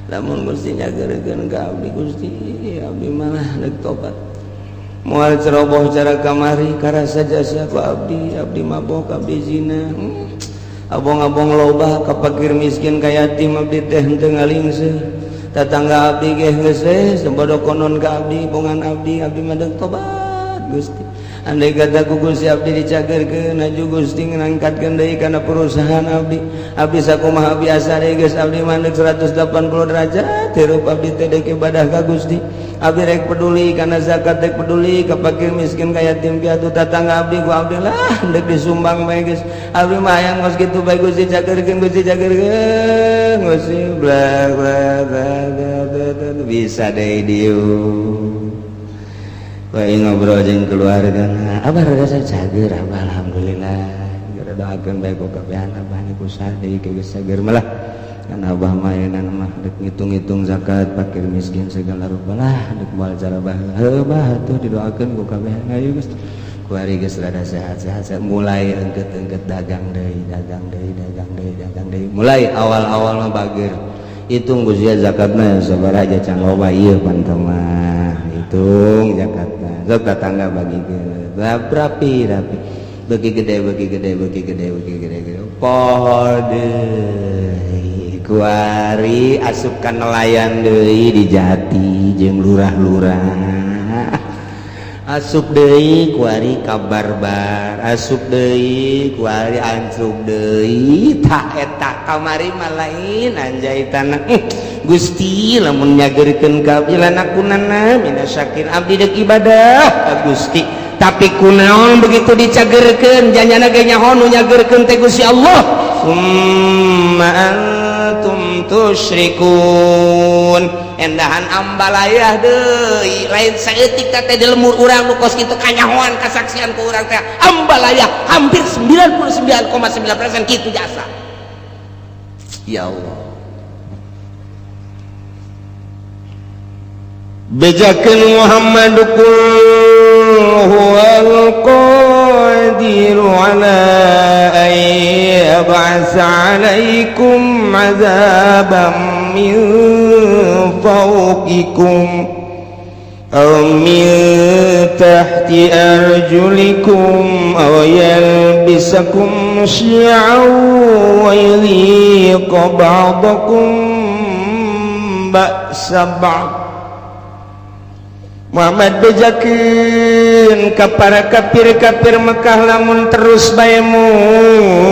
lamun Gusti nyageurkeun ka abdi, Gusti, abdi malah rek tobat, moal ceroboh cara kamari, karasa jasa ku abdi. Abdi mabok, abdi zina, abong-abong loba ka fakir miskin, ka yatim, abdi teh henteu ngalingseut. Tatangga abdi ge geus bodoh konon ka abdi, bongan abdi. Abdi mah deuk tobat, Gusti. Andai kata ku Gusti abdi dicagerkeun, aju Gusti ngangkatkeun deui kana perusahaan abdi, abdi sakumaha biasa deui geus. Abdi mah deuk 180 derajat hirup abdi teh, deuk ibadah ka Gusti. Abdi rek peduli kana zakat, rek peduli ka fakir miskin, ka yatim piatu. Tatangga abdi ku abdi lah deuk disumbang bae geus. Abdi mah hayang kos kitu bae, Gusti, cagerkeun, Gusti, cagerkeun, Gusti." Bla bla bla bla, bisa deui dieu. Wah, ngobrol jeung keluarga, "Abah rada cager, Abah, alhamdulillah. Gara doakeun bae ku kabehan. Abah niku deui geus cager malah kan. Abah mah ayeuna mah dek ngitung-ngitung zakat fakir miskin segala rupa lah, dek moal cara bah. Heuh, Bah, atuh didoakeun ku kabehan. Ayo geus kuari geus rada sehat-sehat, mulai engket-engket dagang deui, dagang deui, dagang deui, dagang deui." Mulai awal-awal mah bager. Hitung Gusti zakatna sabaraha aja can loba ieu pan mah. Hitung zakatna. Sok tetangga bagikeun. Rapi rapi. Bagi gede bagi gede bagi gede bagi gede gede. Poho deui kuari asup ka nelayan deui di Jati jeung lurah-lurah. Asup deui kuari ka barbar, asup deui kuari ancup deui tah eta kamari mah lain anjaitan. Gusti lamun nyageurkeun ka bilanakunana minasyakir abdi deuk ibadah ka Gusti. Tapi kunaon begitu dicagerkeun janjana ge nyaho nu nyageurkeun teh Gusti Allah. Summa antum tusyrikun. Endahan ambalayah deui lain saeutik teh di lemur urang nu kos kitu kanyahoan kasaksian ku urang teh ambalayah hampir 99,9% kitu jasa. Ya Allah. Bejakeun Muhammad qul huwal qadiru ala an yab'atsa 'alaikum 'adzaban min fawqikum aw min tahti arjulikum aw yalbisakum syi'an wa yudhiqa ba'dakum ba'sa ba'd. Muhammad bejakeun ka para kafir-kafir Mekah lamun terus bae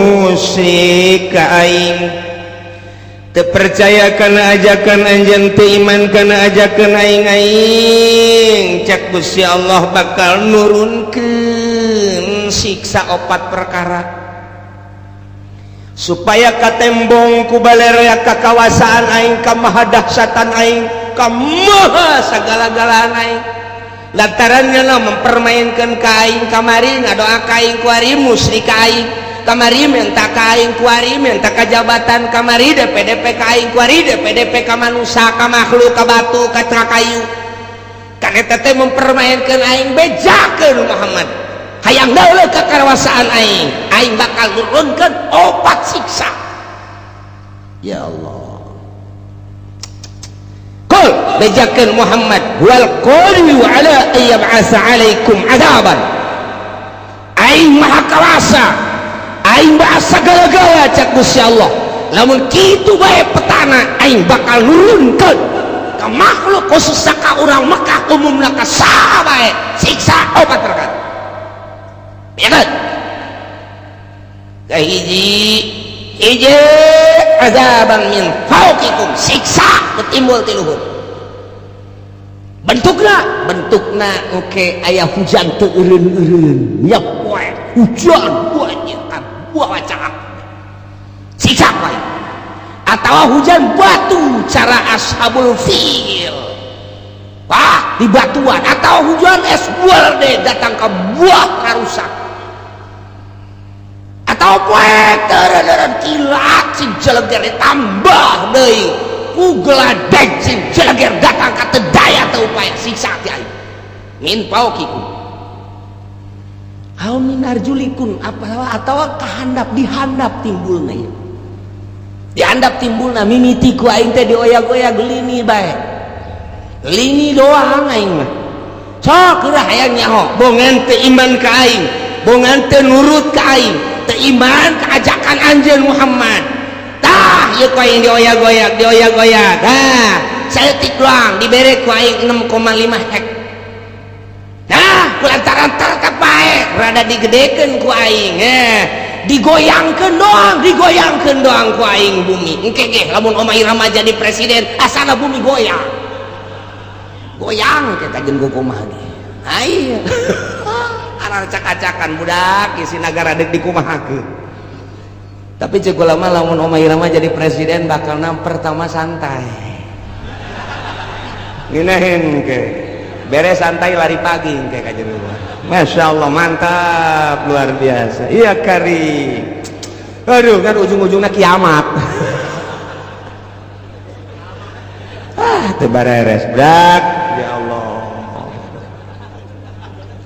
musyrik ka aing teu percaya kana ajakan anjeun teu iman kana ajakan aing aing cak Gusti Allah bakal nurunkeun siksa opat perkara supaya katembong ku balerea kakawasaan aing ka mahadahsyatan aing ka maha sagala-galaan aing lantarannya lah mempermainkan ka aing kamari ngadoa ka aing kuari musyrik ka aing kamari minta ka aing kuari minta ka jabatan kamari DPDP ka aing kuari DPDP ka manusia ka makhluk ka batu ka kayu kan eta teh mempermainkan aing bejakeun Muhammad hayang dauleuh ka kawasaan aing aing bakal nurunkeun opat siksa. Ya Allah. Qul bejakeun Muhammad wal qadiru ala an yab'atsa 'alaikum 'adzaban aing maha kawasa aing maha sagala-gala cak Gusti Allah lamun kitu bae petana aing bakal nurunkeun ka makhluk khususna ka urang Mekah umumna ka saha bae siksa opat perkara. Ya kan? Kahiji hiji azaban min fauqikum siksa timbul ti luhur. Bentukna bentukna oke aya hujan teu eureun-eureun nya poe hujan banyak buah cakap siksa bae atawa hujan batu cara ashabul fil wah di batuan atau hujan es buah deh datang ke buah karusak atau poe teureun-eureun kilat sing jeleger ditambah deui ku geladeg sing jeleger datang ka teu daya teu upaya siksa ti aing min fauqikum aw min arjulikum apa atawa kahandap dihandap timbulna ieu dihandap timbulna mimiti ku aing teh dioyag-oyag lini bae lini doang aing mah sok geura hayang nyaho bongan teu iman ka aing bongan teu nurut ka aing teu iman ka ajakan anjeun Muhammad tah ieu ku aing dioyag-oyag dioyag-oyag tah saeutik doang dibere ku aing 6,5 hek nah kulantaran tetep bae rada digedekeun ku aing digoyangkeun doang ku aing bumi engke ge lamun Oma Irama jadi presiden asana bumi goyang goyang kita jeung kumaha ge ai aracak-acakan budak isi nagara deuk dikumahakeun. Tapi cek ulama lamun Oma Irama jadi presiden bakalna pertama santai ngeunaheun ke beres santai lari pagi engke ka jero. Masya Allah mantap luar biasa. Iya kari. Aduh kan ujung-ujungnya kiamat. Ah teu bareres brak ya Allah.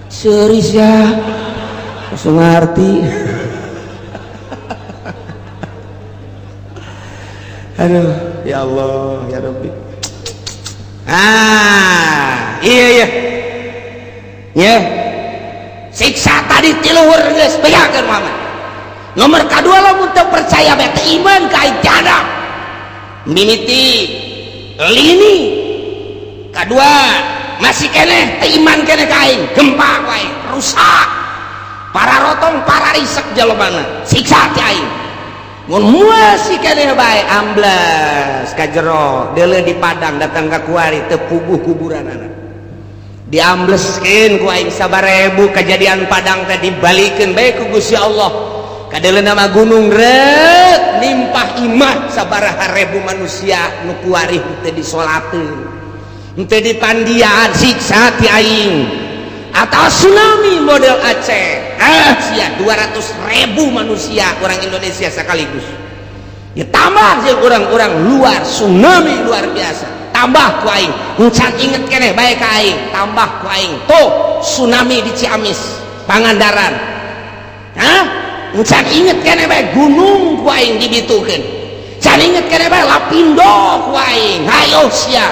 Serius ya. Langsung ngerti. Aduh. Ya Allah, ya Rabbi. Ah, iya iya ya, siksa tadi ti luhur geus bejakeun Muhammad. Nomor kedua, lamun teu percaya bae, teu iman ka aing, jadap mimiti lini. Kedua, masih keneh teu iman keneh ka aing, gempa ku aing, rusak, para rotong, para risek jalmana, siksa ti aing. Mun masih keneh bae, ambles ka jero deuleu di Padang, datang ka kuari teu puguh kuburanana, diambleskeun ku aing. Sabarebu kejadian Padang teh dibalikeun bae ku Gusti Allah. Kadeuleu nama gunung rek nimpah imah sabaraha ribu manusia nu kuari teu disolateun, teu dipandian, siksa ti aing. Atau tsunami model Aceh, ah sia, 200 ribu manusia orang Indonesia sekaligus ya, tambah sih orang-orang luar, tsunami luar biasa, tambah ku aing. Encan inget keneh bae ka aing, tambah ku aing tuh tsunami di Ciamis, Pangandaran. Hah, encan inget keneh bae, gunung ku aing dibitukeun. Can inget keneh bae, Lapindo ku aing. Hayo sia,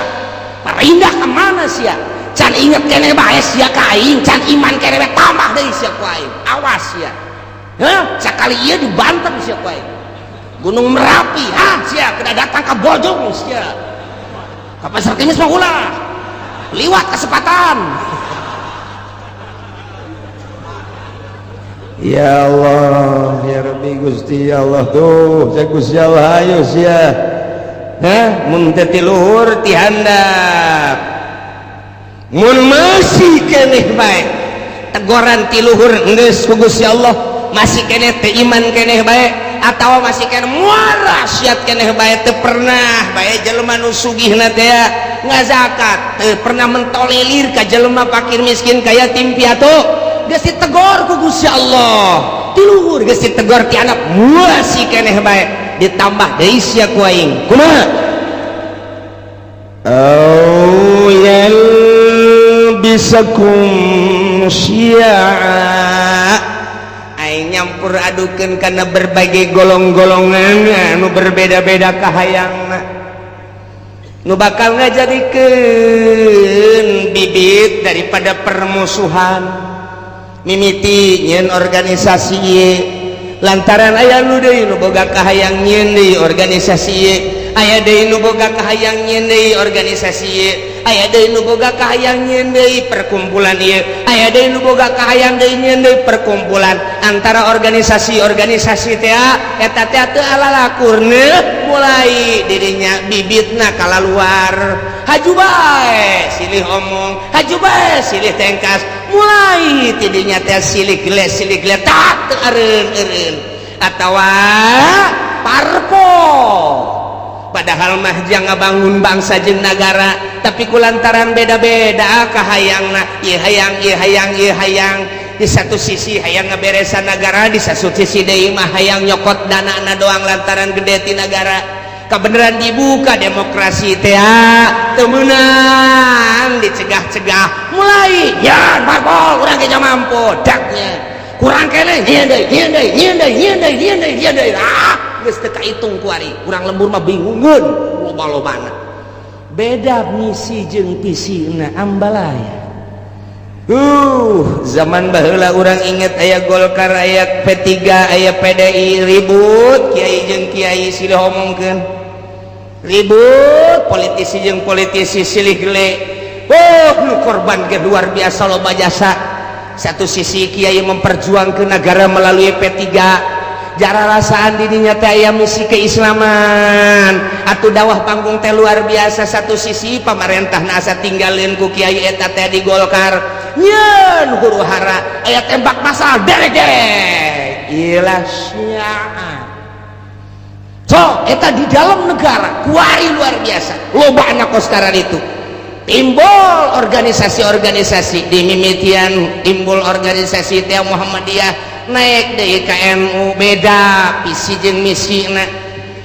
pindah kemana sia? Can inget keneh bae sia ka aing, can iman keneh bae, tambah deui sia ku aing. Awas sia. Hah, sakali ieu dibanten sia ku aing. Gunung Merapi, ha sia, kena datang ke Bojong sia. Ka Pasar Kemis mah ulah. Liwat kesempatan. Ya Allah, ya Rabbi, Gusti ya Allah tuh, saya Gusti Allah, ayo sia. Hah, mun teu ti luhur, ti handap. Mun masih keneh bae, tegoran ti luhur geus ku Gusti Allah, masih keneh teu iman keneh bae atawa masih keneh muara siat keneh bae, teu pernah bae jelema nu sugihna teh ngazakat, teu pernah mentolerir ka jelema fakir miskin ka yatim piatu, geus ditegor ku Gusti Allah ti luhur, geus ditegor ti handap, masih keneh bae, ditambah deui sia ku aing. Kumaha? Au yalbisakum syi'a. Aing nyampur adukeun kana berbagai golong-golongan anu berbeda-beda kahayangna, nu bakal ngajadikeun bibit daripada permusuhan. Mimiti nyeun organisasi ieu lantaran aya nu deui nu boga kahayang nyeun deui organisasi ieu, aya deui nu boga kahayang nyeun deui organisasi ieu, aya deui nu boga kahayang nyeun deui perkumpulan ieu, aya deui nu boga kahayang deui nyeun deui perkumpulan. Antara organisasi-organisasi teh eta teh teu alalakurna, mulai dirinya bibitna kalaluar, haju bae silih omong, haju bae silih tengkas, mulai tidinya teh silih geles, silih geletak, teu eureun-eureun atawa parpol. Padahal mah jang ngabangun bangsa jeung nagara, tapi kulantaran beda-beda kahayangna, ieu hayang ieu, hayang ieu, hayang di satu sisi hayang ngaberesan negara, di satu sisi deui mah hayang nyokot dana na doang lantaran gede ti negara. Kebenaran dibuka demokrasi teh teu meunang, dicegah-cegah, mulai ya parpol urang ge mampu daknya kurang keneh, nyieun deui, nyieun deui, nyieun deui, nyieun deui, nyieun deui, nyieun deui. Ah, geus teu kaitung kuari. Urang lembur mah bingungeun loba-lobana, beda misi jeung visina, ambalaya. Zaman baheula urang inget aya Golkar, aya P3, aya PDI, ribut kiai jeung kiai silih omongkeun, ribut politisi jeung politisi silih gele. Oh, nu korban ge luar biasa loba jasa. Satu sisi kiai memperjuangkan negara melalui P3, jara rasaan dirinya teh aya misi keislaman atau dakwah panggung teh luar biasa. Satu sisi pamarentah asa tinggalin ku kiai eta teh di Golkar, nyeun huru hara, aya tembak masal, derek-derek ilah syiah. So eta di dalam negara kuari luar biasa loba anak sekarang itu timbul organisasi-organisasi di mimitian, timbul organisasi teh Muhammadiyah, naik deui ka NU, beda visi jeung misina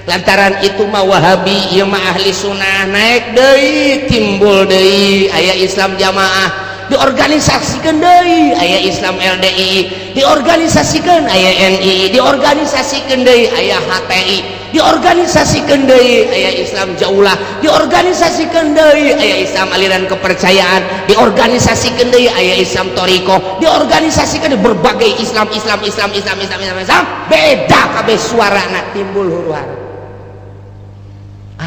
lantaran itu mah Wahabi, ieu mah ahli sunnah, naik deui, timbul deui aya Islam jamaah. Diorganisasikan deui aya Islam LDI, diorganisasikan aya NI, diorganisasikan deui aya HTI, diorganisasikan deui aya Islam Jaulah, diorganisasikan deui aya Islam aliran kepercayaan, diorganisasikan deui aya Islam Toriko, diorganisasikan berbagai Islam Islam Islam Islam Islam Islam Islam, beda kabeh suarana, timbul huru hara.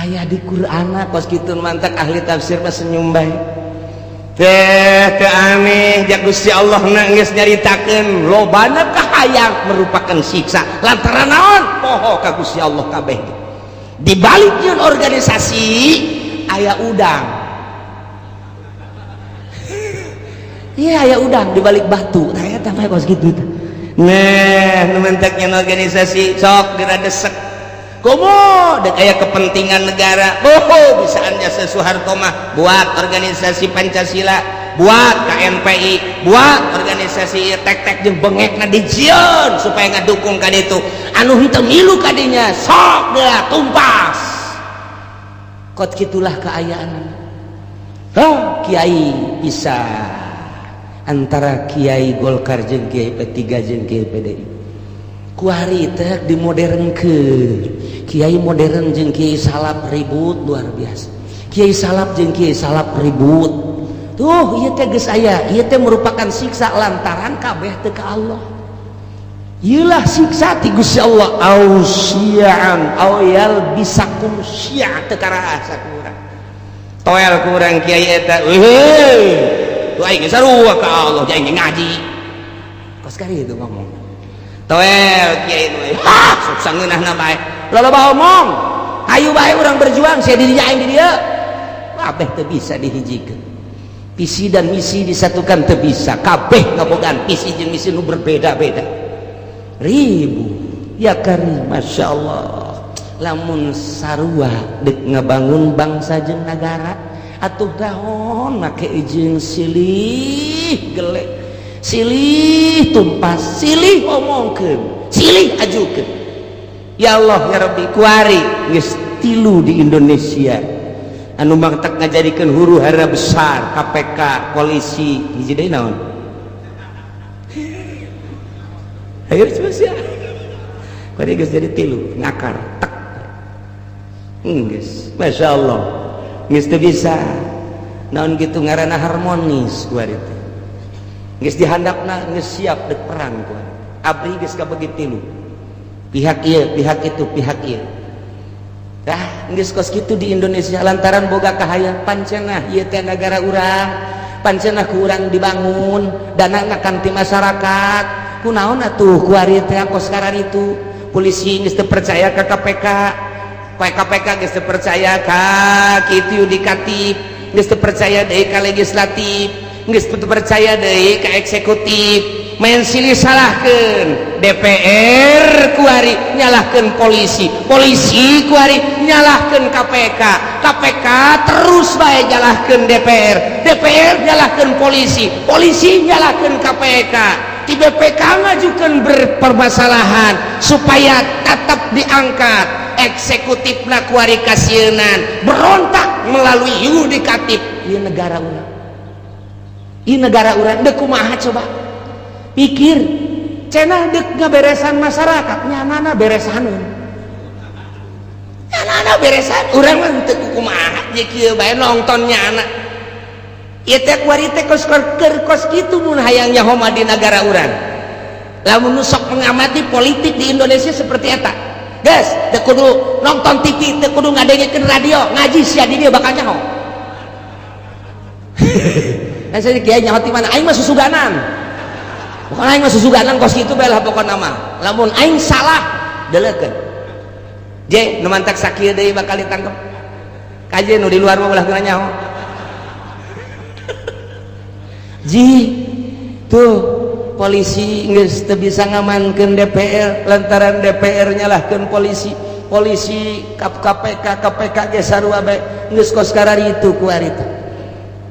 Aya di Qur'an kos kitu, mantak ahli tafsir mah senyum bae teh. Teu aneh ja Gusti Allah na geus nyaritakeun lobana kahayang merupakan siksa. Lantaran naon? Poho ka Gusti Allah kabeh. Di balik nyeun organisasi aya udang. Iya, aya udang di balik batu. Tah eta mah kos kitu teh. Nah, nu mentak nyeun organisasi sok geura desek komo dek aya kepentingan negara. Oh, bisaan jasa Soeharto mah buat organisasi Pancasila, buat KNPI, buat organisasi tek-tek jeung bengekna dijieun supaya ngadukung ka ditu. Anu henteu milu ka dinya sok geura tumpas. Kot kitulah keayaan. Oh, kiai bisa antara kiai Golkar jeung kiai P3 jeung kiai PDI kuari teh dimodernkeun. Kiai modern jeung kiai salaf ribut luar biasa. Kiai salaf jeung kiai salaf ribut tuh. Ieu teh geus aya, ieu teh merupakan siksa lantaran kabeh teu ka Allah. Ieu lah siksa ti Gusti Allah, au syi'an au yalbisakum syi'a, teu karasa ku urang, toel ku urang kiai eta. Eueuh, tuh aing sarua ka Allah, aing ngaji kos kali itu ngomong. Toel kiai nu ha sok sangeunahna bae, loba omong. Hayu bae urang berjuang, sia di dinya aing di dieu. Kabeh teu bisa dihijikeun. Visi dan misi disatukan teu bisa, kabeh ngabogaan visi jeung misi nu berbeda-beda, ribu ya karim. Masya Allah, lamun sarua dek ngebangun bangsa jeung nagara atuh dahon make jeung silih gelek, silih tumpas, silih omongkeun, silih ajukeun. Ya Allah ya Rabbi, kuari geus tilu di Indonesia anu mangtak ngajadikeun huru hara besar, KPK, polisi, hiji deui naon? Ayo coba sia. Kuari geus jadi tilu ngakar tek. Geus, Masya Allah, geus teu bisa naon gitu ngaranna harmonis kuari teh. Geus dihandapna, geus siap dek perang kuari. Abri geus kabagi tilu. Pihak ieu, pihak itu, pihak ieu. Dah, geus kos kitu di Indonesia lantaran boga kahayang pancenah ieu teh nagara urang, pancenah ku urang dibangun, danana kan ti masyarakat. Kunaon atuh kuari teh kos itu? Polisi geus teu percaya ka KPK, KPK geus teu percaya ka kitu yudikatif, geus teu percaya deui ka legislatif, geus teu percaya deui ka eksekutif. Main silih salahkeun. DPR kuari nyalahkeun polisi, polisi kuari nyalahkeun KPK, KPK terus bae nyalahkeun DPR, DPR nyalahkeun polisi, polisi nyalahkeun KPK. Di BPK ngajukan berpermasalahan supaya tetap diangkat. Eksekutif kuari kasieunan berontak melalui yudikatif. Ieu negara urang, ieu negara urang dek kumaha coba pikir. Cenah dek ngaberesan masyarakat, nyanana beresaneun, nyanana beresan. Urang mah teu kumaha je kieu bae nonton nyana. Ieu teh kuari teh kos keur kos kitu mun hayang nyaho mah di nagara urang. Lamun nu sok mengamati politik di Indonesia seperti eta, geus teu kudu nonton TV, teu kudu ngadengekeun radio, ngaji sia di dieu bakal nyaho. Kan saya kiai nyaho ti mana? Aing mah susuganan, pokoknya aing mah susuganan kos kitu bae lah. Pokokna mah lamun aing salah deleukeun je nu mantak sakieu deui bakal ditangkep kaje. Nu di luar mah ulah kena nyaho. Ji tuh polisi geus teu bisa ngamankeun DPR lantaran DPR nyalahkeun polisi, polisi KPK, KPK ge sarua bae. Geus kos kararitu kuari teh.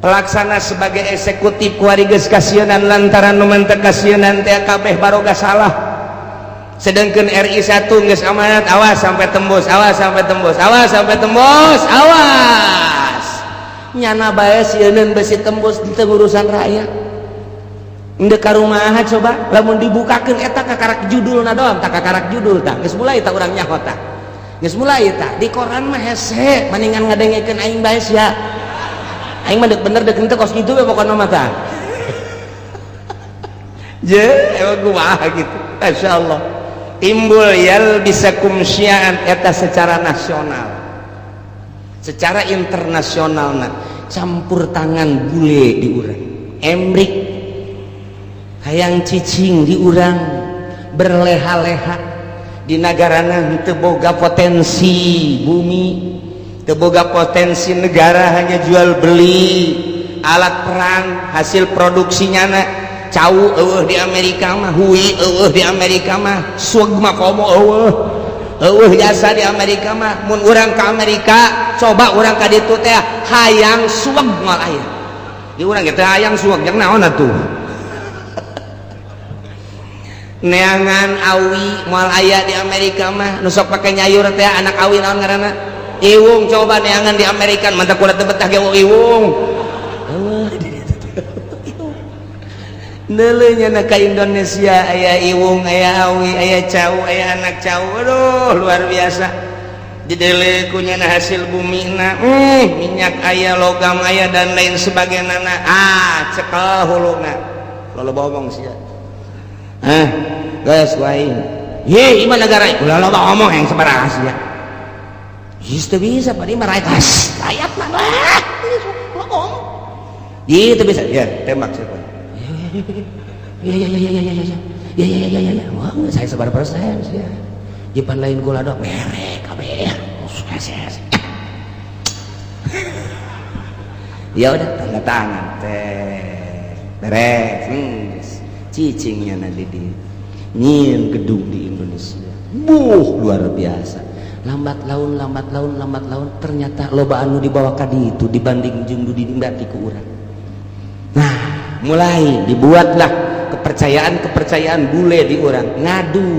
Pelaksana sebagai eksekutif kuari geus kasieunan lantaran nu mantep kasieunan teh kabeh baroga salah. Sedangkan RI 1 geus amanat, awas sampai tembus, awas sampai tembus, awas sampai tembus, awas. Nyana bae sieun besi tembus di urusan rakyat. Ndek ka rumaha coba lamun dibukakeun eta kakarak judulna doang, tak kakarak judul tah. Geus mulai tak urang nyaho tah. Geus mulai tah di koran mah hese mendingan ngadengekeun aing bae sia. Aing mah deuk bener deuk henteu kos kitu we pokona mah tah. Je, emang kumaha gitu. Masyaallah. Timbul yal bisa kumsiaan eta secara nasional. Secara internasional nah, campur tangan bule di urang. Emrik hayang cicing di urang berleha-leha di nagarana teu boga potensi bumi, teu boga potensi negara, hanya jual beli alat perang hasil produksinya na cau eueuh di Amerika mah, hui eueuh di Amerika mah, sueg mah komo eueuh eueuh jasa di Amerika mah. Mun urang ka Amerika coba urang ka ditu teh hayang sueg moal aya di urang ge teh hayang sueg jeung naon atuh. Neangan awi moal aya di Amerika mah, nu sok pake nyayur teh anak awi naon ngaranna, iwung, coba neangan di Amerika mantap kulit teu betah ge iwung. Eueuh neuleuh nya ka Indonesia aya iwung, aya awi, aya cau, aya anak cau, aduh luar biasa. Didele ku nyana hasil bumina, minyak aya, logam aya dan lain sebagainya. Ah, cekel huluna loba omong sia. Ah, geus wae. Ye, ieu negara ulah loba omong yang sabaraha sia. Geus teu bisa pak, mah rakyat, rakyat mah loba omong. Ieu teu bisa, ya tembak siapa. Ya ya ya ya ya ya ya ya ya ya ya ya. Wah, saya sebar persen sia. Jipan lain gula dong, merek kabeh. Ya udah tanda tangan teh. Beres. Cicingnya nanti di nyin gedung di Indonesia. Buh, luar biasa. Lambat laun, lambat laun, lambat laun ternyata loba anu dibawa ka ditu dibanding jeung nu dinikmati ku urang. Nah, mulai dibuatlah kepercayaan-kepercayaan bule di urang, ngadu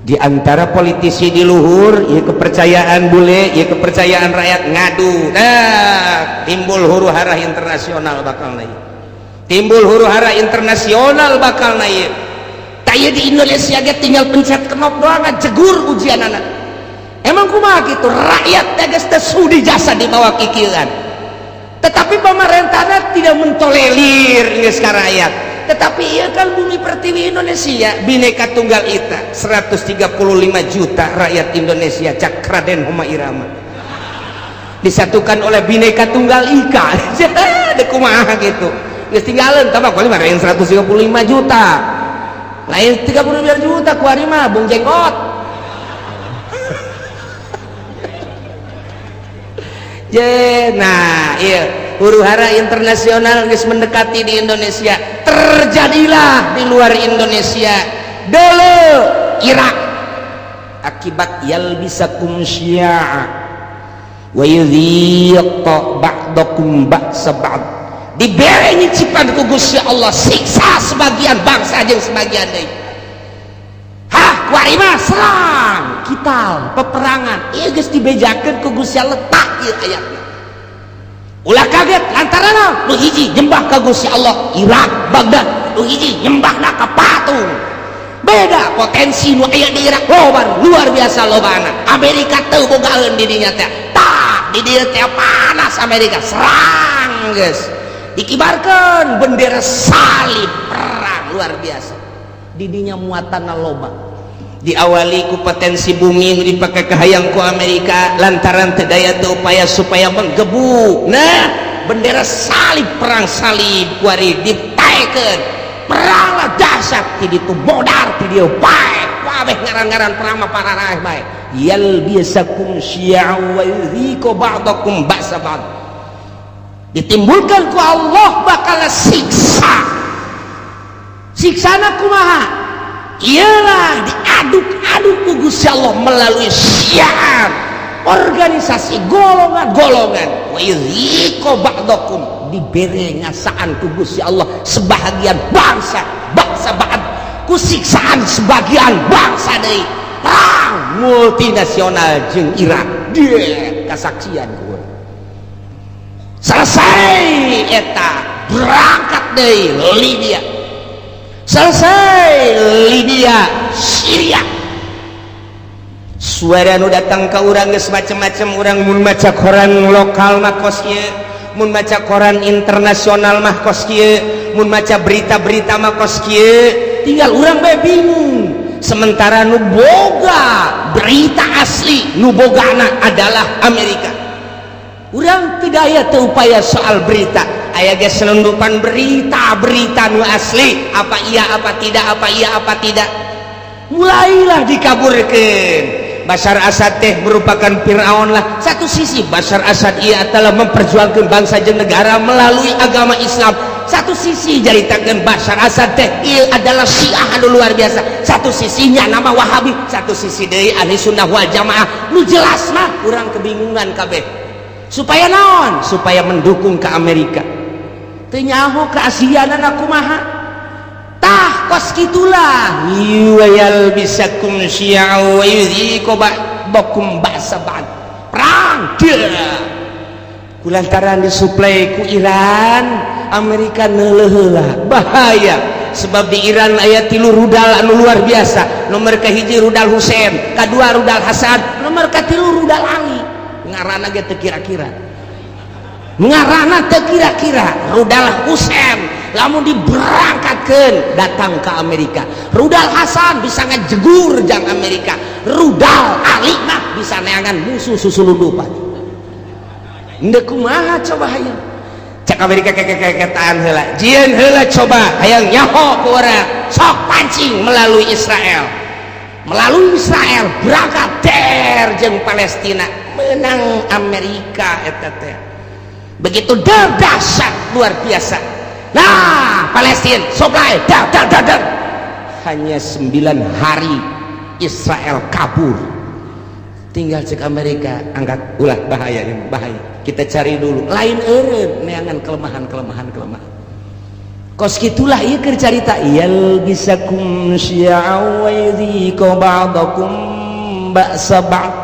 di antara politisi di luhur, ya kepercayaan bule, ya kepercayaan rakyat ngadu. Nah, timbul huru hara internasional bakal naik. Timbul huru hara internasional bakal naik. Taya di Indonesia ge tinggal pencet knop doang jegur ujian anak. Emang kumaha gitu rakyat teh geus teu sudi jasa dibawa kikieuan. Tetapi pemerintahnya tidak mentolerir geus ka rakyat. Tetapi iya kan bumi pertiwi Indonesia Bhinneka Tunggal Ika 135 juta rakyat Indonesia cak Raden Rhoma Irama disatukan oleh Bhinneka Tunggal Ika. Dek kumaha gitu geus tinggalin tambah kali mah 135 juta lain 32 juta kuari mah bung jenggot. Je, nah iya huru hara internasional geus mendekati di Indonesia, terjadilah di luar Indonesia dulu Irak akibat yalbisakum syi'a wa yudhiqa ba'dakum ba'sa ba'd, dibere nyicipan ku Gusti Allah siksa sebagian bangsa jeung sebagian deui. Hah, kuari mah serang kital peperangan ieu geus dibejakeun ku Gusti Allah tak ieu ayatna. Ulah kaget lantaran nu hiji nyembah ka Gusti Allah Irak Baghdad, nu hiji nyembahna ka patung. Beda potensi nu aya di Irak loba luar biasa lobana. Amerika teu bogaeun di dinya teh. Tah di dieu teh panas Amerika serang geus. Dikibarkeun bendera salib perang luar biasa. Di dinya muatanna loba. Diawali ku potensi bumi nu dipake kahayang ku Amerika lantaran teu daya teu upaya supaya menggebu. Nah, bendera salib perang salib kuari ditaekeun. Peranglah dahsyat ti ditu modar ti dieu bae. Kabeh ngaran-ngaran perang mah pararaeh bae. Yalbisakum syi'a wa yudhiqu ba'dakum ba'sa ba'd. Ditimbulkan ku Allah bakal siksa. Siksana kumaha? Ialah diaduk-aduk ku Gusti Allah melalui syiar organisasi golongan-golongan. Wa yudhiqu ba'dakum, dibere ngasaan ku Gusti Allah sebahagian bangsa, bangsa ba'd ku siksaan sebagian bangsa deui. Perang multinasional jeung Irak dia kasaksian ku urang. Selesai eta berangkat deui Libya, selesai Libya, Syria. Suara nu datang ke urang geus macem-macem. Urang mun maca koran lokal mah kos kieu, mun maca koran internasional mah kos kieu, mun maca berita-berita mah kos kieu. Tinggal urang bae bingung. Sementara nu boga berita asli, nu bogana adalah Amerika. Urang tidak aya teu upaya soal berita, aya ge selundupan berita-berita nu asli apa iya apa tidak, apa iya apa tidak. Mulailah dikaburkan Bashar Assad teh merupakan Fir'aun lah. Satu sisi Bashar Assad ia telah memperjuangkan bangsa jeung negara melalui agama Islam, satu sisi jaritakeun Bashar Assad teh ieu adalah Syiah anu luar biasa, satu sisinya nama Wahabi, satu sisi deui Ahli Sunnah wal Jamaah. Nu jelas mah urang kebingungan kabeh. Supaya naon? Supaya mendukung ke Amerika. Teu nyaho ke Asiana kumaha. Tah kos kitulah yalbisakum syi'a wa yudhiqu ba'dakum ba'sa ba'd. Perang dia kulantaran disuplai ku Iran, Amerika neuleuh heula bahaya, sebab di Iran aya 3 rudal anu luar biasa. Nomor kahiji rudal Husain, kadua rudal Hasan, nomor katilu rudal Ali. Ngaranna ge teu kira-kira, ngaranna teu kira-kira. Rudal Husain lamun diberangkatkan datang ke Amerika, rudal Hasan bisa ngejegur jang Amerika, rudal Ali mah bisa neangan musuh susulundupan. Ndek kumaha coba hayang cek Amerika kekekeketaan heula, jieun heula coba hayang nyaho ku urang, sok pancing melalui Israel, melalui Israel berangkat der jeung Palestina, menang Amerika eta teh. Begitu der dahsyat luar biasa. Nah, Palestina supply dar dar dar dar. Hanya 9 hari Israel kabur. Tinggal cek Amerika angkat ulah bahaya ini, bahaya. Kita cari dulu. Lain eureun neangan kelemahan-kelemahan kelemahan. Kos kitulah ieu keur carita yalbisakum syi'a wa yudhiqu ba'dakum ba'sa ba'd.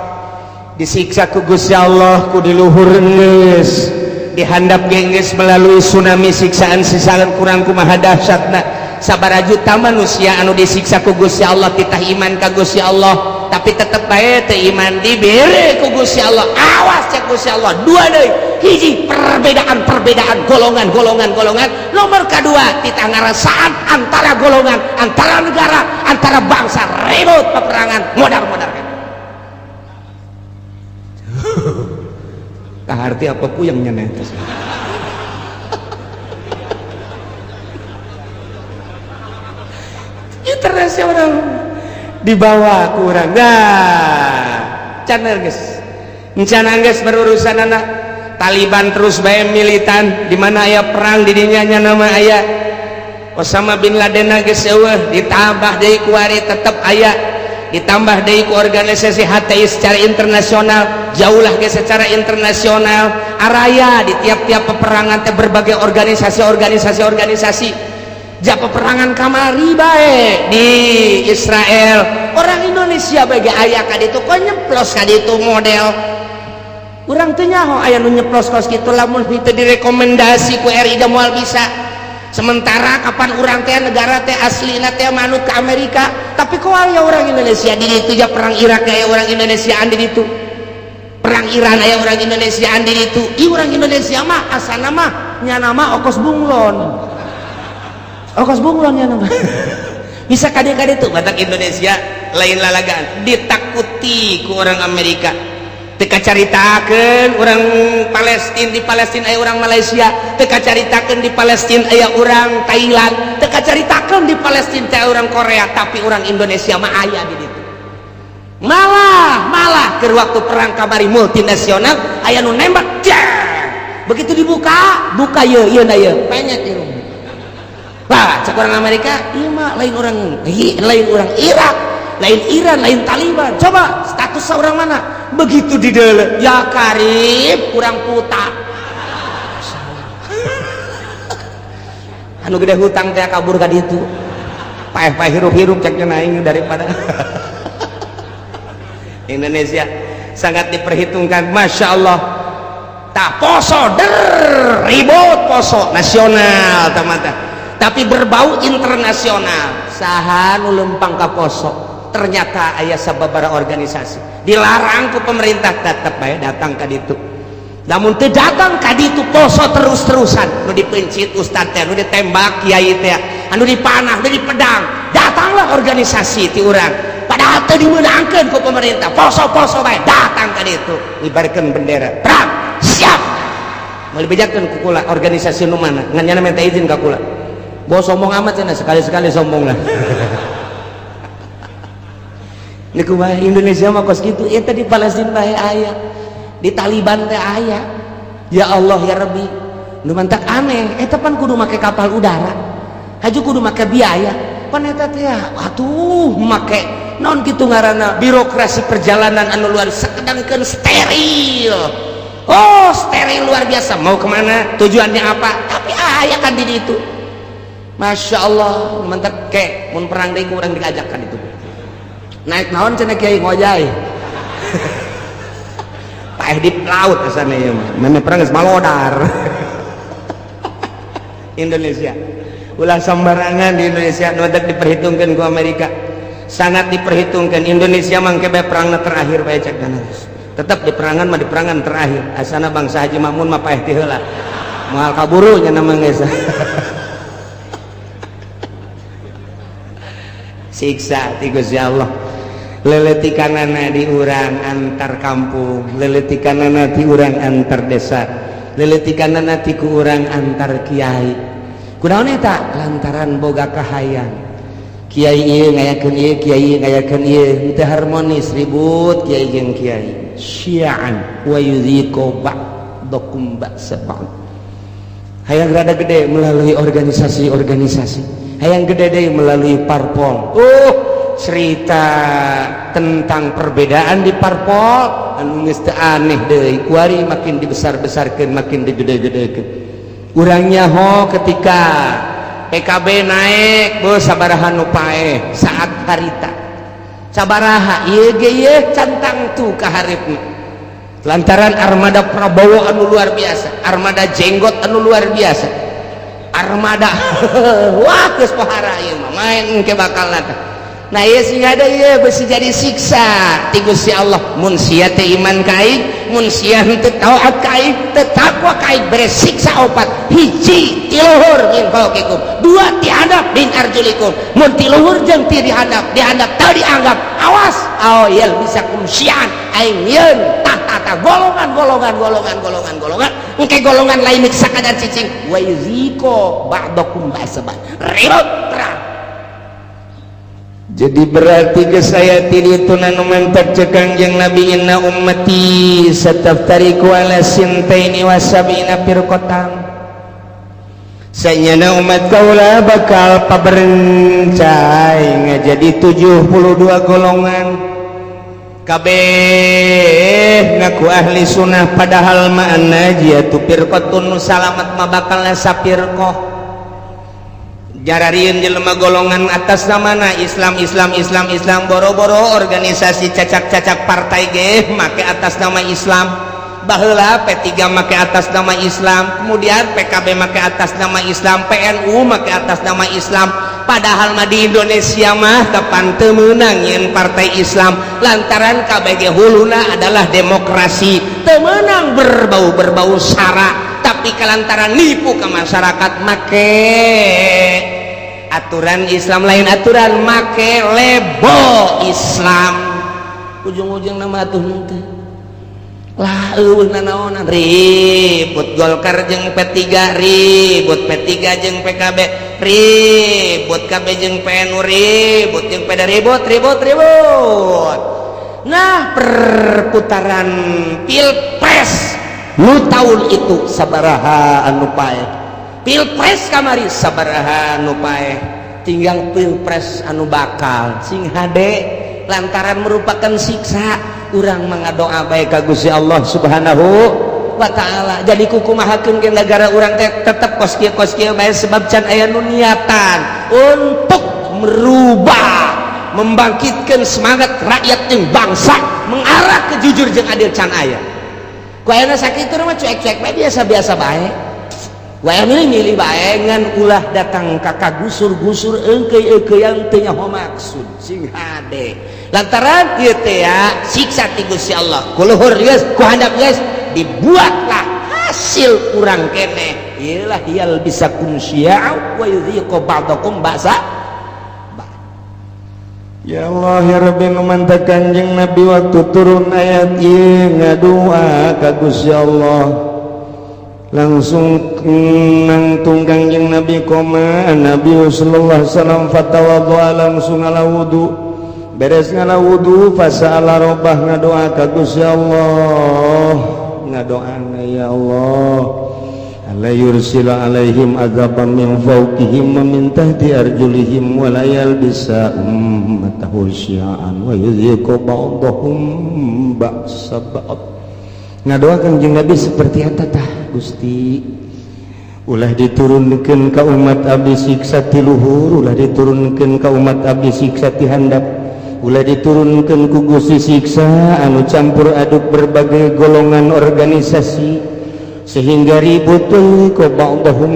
Disiksa ku Gusti Allah ku di luhur geus, dihandap gengges melalui tsunami, siksaan-siksaan kurang kumaha dahsyatna. Sabaraha juta manusia anu disiksa ku Gusti Allah titah iman ka Gusti Allah, tapi tetep bae teu iman dibere ku Gusti Allah. Awas cek Gusti Allah dua deui, hiji perbedaan-perbedaan golongan-golongan golongan, nomor kedua titah ngarasaan antara golongan, antara negara, antara bangsa, ribut peperangan modar-modar kan. Kaharti apa puyeng nyeneh internasional dibawa kurang. Nah, can geus encana geus berurusan anak Taliban terus bae militan di mana aya perang di dinya nya nama aya Osama bin Laden geus eueuh, ditambah deui kuari tetep aya, ditambah deui ku organisasi HTI secara internasional, jauhlah ge secara internasional araya di tiap-tiap peperangan teh berbagai organisasi-organisasi-organisasi. Ja peperangan kamari bae di Israel, orang Indonesia bagi aya ka ditu kok nyeplos ka ditu model urang teu nyaho aya nu nyeplos kos kitu lamun teu direkomendasi ku RI da moal bisa. Sementara kapan urang teh negara teh aslina teh manut ke Amerika, tapi kok aya orang Indonesia di ditu? Ja perang Irak aya orang Indonesiaan di ditu, perang Iran aya orang Indonesiaan di ditu. Ih orang Indonesia mah asana mah nyana mah okos bunglon, okos bunglon nyana mah. Bisa kade-kade tuh batak Indonesia lain lalagaan ditakuti ku orang Amerika. Teu kacaritakeun orang Palestina di Palestina aya orang Malaysia, teu kacaritakeun di Palestina aya orang Thailand, teu kacaritakeun di Palestina teh orang Korea, tapi orang Indonesia mah aya di ditu. Malah malah keur waktu perang kamari multinasional aya nu nembak jeng. Begitu dibuka, buka ieu ieu na ieu penyet ieu. Lah cek orang Amerika, ieu mah lain orang lain orang Irak, lain Iran, lain Taliban. Coba status orang mana? Begitu di dalam ya karib kurang puta anu gede hutang teh kabur ka ditu paeh-paeh hirup-hirup ceknya naing daripada Indonesia sangat diperhitungkan. Masya Allah. Tah, poso der ribut, poso nasional tamata, tapi berbau internasional. Saha nu lempang ka poso? Ternyata aya sababaraha organisasi dilarang ku pemerintah, tetep bae datang ka ditu. Namun teu datang ka ditu, poso terus-terusan. Nu dipencit ustad teh, nu ditembak kiai teh, anu dipanah, nu dipedang. Datanglah organisasi ti urang, padahal teu dimeunangkeun ku pemerintah. Poso-poso bae, datang ka ditu, ngibarkeun bendera perang. Siap mau dibejakeun ku kula organisasi nu mana, ngan nyana minta izin ka kula. Bos, sombong amat cenah, sekali-sekali sombong lah. Ini kumaha Indonesia mah kos kitu. Eta di Palestina bae aya, di Taliban teh aya. Ya Allah ya Rabbi, nu mantak aneh eta pan kudu make kapal udara, haju kudu make biaya pan eta teh. Atuh make non kitu ngaranna, birokrasi perjalanan anu luar, sedangkan steril. Oh, steril luar biasa. Mau kemana, tujuannya apa, tapi aya kan di itu. Masya Allah, mantap. Ke mun perang deui ku urang diajak kan itu. Naik naon cenah, kiai? Ngojay, paeh di laut asana ieu mah. Meme perang geus malodar. Indonesia ulah sembarangan. Di Indonesia nu diperhitungkan ku Amerika, sangat diperhitungkan. Indonesia mangke bae perangna terakhir bae cek. Tetap di perangan mah, di perangan terakhir asana bangsa Haji Makmun mah paeh ti heula, moal kaburu nya nama geus siksa ti Gusti Allah. Leletikanana di urang antar kampung, leletikanana di urang antar desa, leletikanana ti ku urang antar kiai. Kunaon eta? Lantaran boga kahayang. Kiai ieu ngayakeun ieu, kiai ngayakeun ieu, henteu harmonis, ribut kiai jeung kiai. Syi'an wa yudhiqu ba'dakum ba'sa ba'd. Hayang rada gede melalui organisasi-organisasi, hayang gede deui melalui parpol. Oh, cerita tentang perbedaan di parpol anu geus teu aneh deui kuari, makin dibesar-besarkeun, makin digede-gedekeun. Urang nyaho ketika PKB naik, beuh, sabaraha nu paeh saat harita, sabaraha ieu ge ieu cantang tuh ka hareupeun lantaran armada Prabowo anu luar biasa, armada jenggot anu luar biasa, armada wah geus pohara ieu mah main engke bakal. Nah, ieu sing ada ieu besi jadi siksa ti Gusti Allah. Mun sia teh iman ka aing, mun sia henteu taat ka aing, teu takwa ka aing, bere siksa opat. Hiji, ti luhur, min fauqikum. Dua, ti handap, min arjulikum. Mun ti luhur jeung ti dihandap, dihandap teu dianggap, awas, aw yalbisakum syi'an, aing yeun tah tah golongan golongan golongan golongan golongan, engke golongan lain sakadar cicing. Wa yuziko ba'dakum ba'sa ba'd, ribut terang. Jadi berarti ke saya itu nanu mantak cek Kangjeng Nabi, inna ummati sataftariku ala sintaini wa sab'ina firqatan. Sanyana umat kaula bakal paberencai ngajadi 72 golongan, kabeh ngaku ahli sunnah, padahal ma'ana jia tu firqatun, nu salamat mah bakal sapirqah. Jararieun jelema golongan atas namana Islam, Islam, Islam, Islam. Boro-boro organisasi cacak-cacak partai ge make atas nama Islam. Baheula P3 make atas nama Islam, kemudian PKB make atas nama Islam, PNU make atas nama Islam. Padahal mah di Indonesia mah kapan teu meunang nyeun partai Islam, lantaran KBG huluna adalah demokrasi. Teu meunang berbau-berbau sara, tapi kalantaran nipu ke masyarakat make aturan Islam, lain aturan, make label Islam. Ujung-ujung nama tuh nanti lah eueuh nanaonan, ribut Golkar jeung P3, ribut P3 jeung PKB, ribut KB jeung PNU, ribut jeung PD, ribut ribut ribut. Nah, perputaran pilpres nu tahun itu sabaraha anu paeh, pilpres kamari sabaraha anu paeh, tinggal pilpres anu bakal sing hade lantaran merupakan siksa. Urang mengadoa bae ka Gusti Allah Subhanahu wa taala. Jadi kukumahakeun ke negara urang teh tetep kos kieu, kos kieu bae, sebab can aya nu niatan untuk merubah, membangkitkan semangat rakyat jeung bangsa mengarah ke jujur jeung adil, can aya. Ku ayeuna sakitu mah cuek-cuek bae, biasa-biasa bae. Wae milih bae, ngan ulah datang ka kagusur-gusur eungkeuy-eungkeuyan, teu nyaho maksud. Sing hade, lantaran ieu teh ya siksa ti Gusti Allah. Ku luhur geus, ku handap geus, dibuatlah hasil urang keneh. Ieu lah yalbisakum syi'a wa yudhiqu ba'dakum ba'sa. Ya Allah ya Rabbi, nu mantak Kanjeng Nabi waktu turun ayat ieu ngadua ka Gusti Allah, langsung nangtung Kanjeng Nabi koma Nabi sallallahu alaihi wasallam, fatawaddoa, langsung ngala wudu. Beres ngala wudu, fasa'ala robbah, ngadoa ka Gusti Allah. Ngadoana, ya Allah, alla yursila alaihim azaban min fawqihim wa min tahti arjulihim wa la yalbisa ummatahu syi'an wa yudhiqu ba'dahum ba'sa ba'd. Ngadoa Kanjeng Nabi seperti eta tah, Gusti, ulah diturunkeun ka umat abdi siksa ti luhur, ulah diturunkeun ka umat abdi siksa ti handap, ulah diturunkeun ku Gusti siksa anu campur aduk berbagai golongan organisasi sehingga ribut ko ba'dahum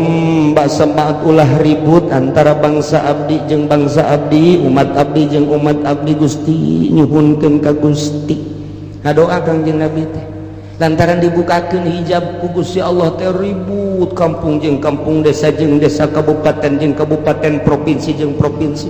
ba'sa ba'd. Ulah ribut antara bangsa abdi jeung bangsa abdi, umat abdi jeung umat abdi. Gusti, nyuhunkeun ka Gusti, ngadoa Kangjeng Nabi teh. Lantaran dibukakeun hijab ku Gusti Allah teh, ribut kampung jeung kampung, desa jeung desa, kabupaten jeung kabupaten, provinsi jeung provinsi,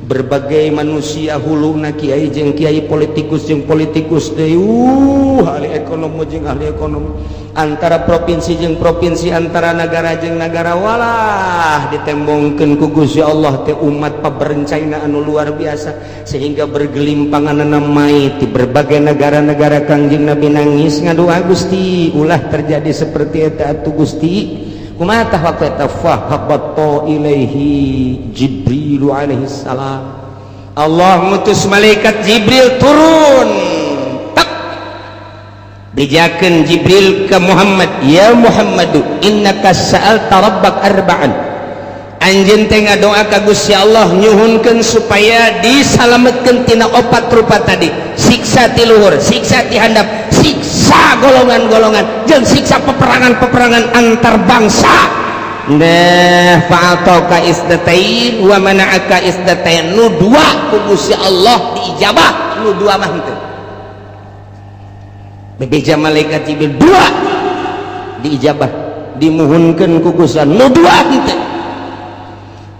berbagai manusia huluna, kiai jeung kiai, politikus jeung politikus deui, ahli ekonomi jeung ahli ekonomi, antara provinsi jeung provinsi, antara negara jeung negara. Walah, ditembongkeun ku Gusti Allah teh umat paberencaina anu luar biasa sehingga bergelimpangan mai di berbagai negara-negara. Kangjeng Nabi nangis ngadoa, Gusti, ulah terjadi seperti eta atuh Gusti. Kumaha tah waktu eta? Fahabata ilaihi Jibril alaihi salam. Allah ngutus malaikat Jibril turun tak, bejakeun Jibril ke Muhammad, ya Muhammadu, innaka sa'alta rabbak arba'an. Anjeun teh ngadoa ka Gusti Allah, nyuhunkeun supaya disalametkeun tina opat rupa tadi, siksa ti luhur, siksa ti handap, siksa golongan-golongan, jeung siksa peperangan-peperangan antar bangsa. Nah, fa'ataka isnatain wa mana'aka isnatain. Nu dua ku Gusti Allah diijabah, nu dua mah henteu. Bebeja malaikat Jibril, dua diijabah, dimuhunkeun ku Gusti, nu dua henteu.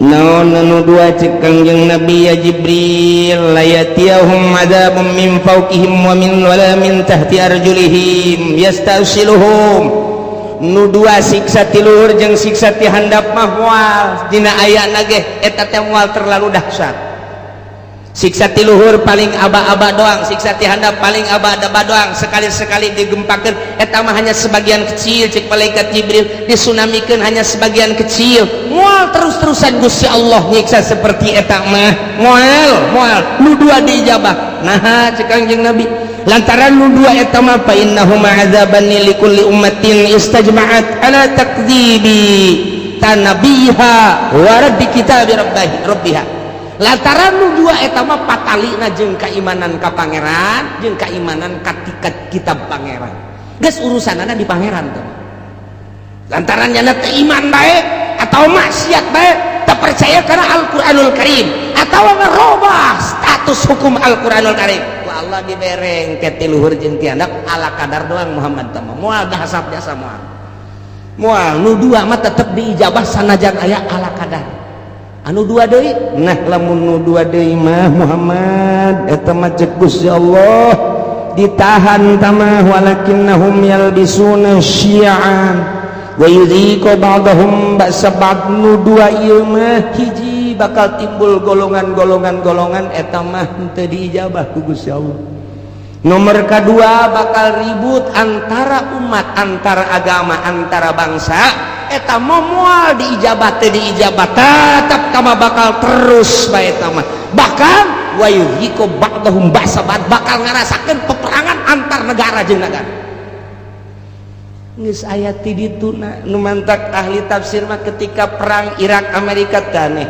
Naon anu dua? Cek Kangjeng Nabi, ya Jibril, la yatiyahum adzabun min fawqihim wa min wala min tahti arjulihim yastasiluhum. Nu dua, siksa ti luhur jeung siksa ti handap mah moal dina ayana ge eta teh moal terlalu dahsyat. Siksa ti luhur paling aba-aba doang, siksa ti handap paling aba-aba doang, sekali-sekali digempakeun eta mah hanya sebagian kecil. Cek malaikat Jibril, disunamikeun hanya sebagian kecil, moal terus-terusan Gusti Allah nyiksa seperti eta mah, moal moal. Nu dua diijabah. Nah, cek Kangjeng Nabi, lantaran nu dua eta mah fa innahuma adzabani likulli ummatin istajma'at ala takdzibi tanabiha wa raddi kitabi rabbiha. Lantaran nu dua eta mah patalina jeung keimanan ka pangeran jeung keimanan ka kitab pangeran, geus urusanana di pangeran tuh. Lantaran nyana teh iman bae atau maksiat bae, tak percaya karena Al-Qur'anul Karim atau ngerubah status hukum Al-Qur'anul Karim, ku Allah dibereng ke ti luhur jeung ti handap ala kadar doang. Muhammad teh moal dahasap biasa, moal moal. Nu dua mah tetep diijabah sanajan aya ala kadar. Anu dua deui, nah, lamun nu dua deui mah, Muhammad, eta mah cek Gusti Allah ditahan tamah, walakinnahum yalbisuna syi'an wa yudhiqu ba'dahum ba'sa ba'd. Nu dua ieu mah, hiji, bakal timbul golongan-golongan golongan, eta mah teu diijabah ku Gusti Allah. Nomor kedua, bakal ribut antara umat, antara agama, antara bangsa, eta moal diijabah teh, diijabah tetap tama, bakal terus bae eta mah. Bahkan wa yudhiqu ba'dahum ba'sa ba'd, bakal ngarasakeun peperangan antar negara jeung negara. Geus aya ti dituna. Nu mantak ahli tafsir mah ketika perang Irak Amerika teh aneh,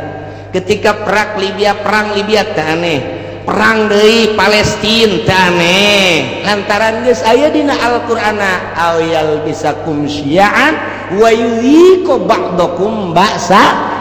ketika perang Libya teh aneh. Perang deui Palestina teu aneh, lantaran geus aya dina Al-Qur'ana aw yalbisakum syi'an wa yudhiqu ba'dakum ba'sa.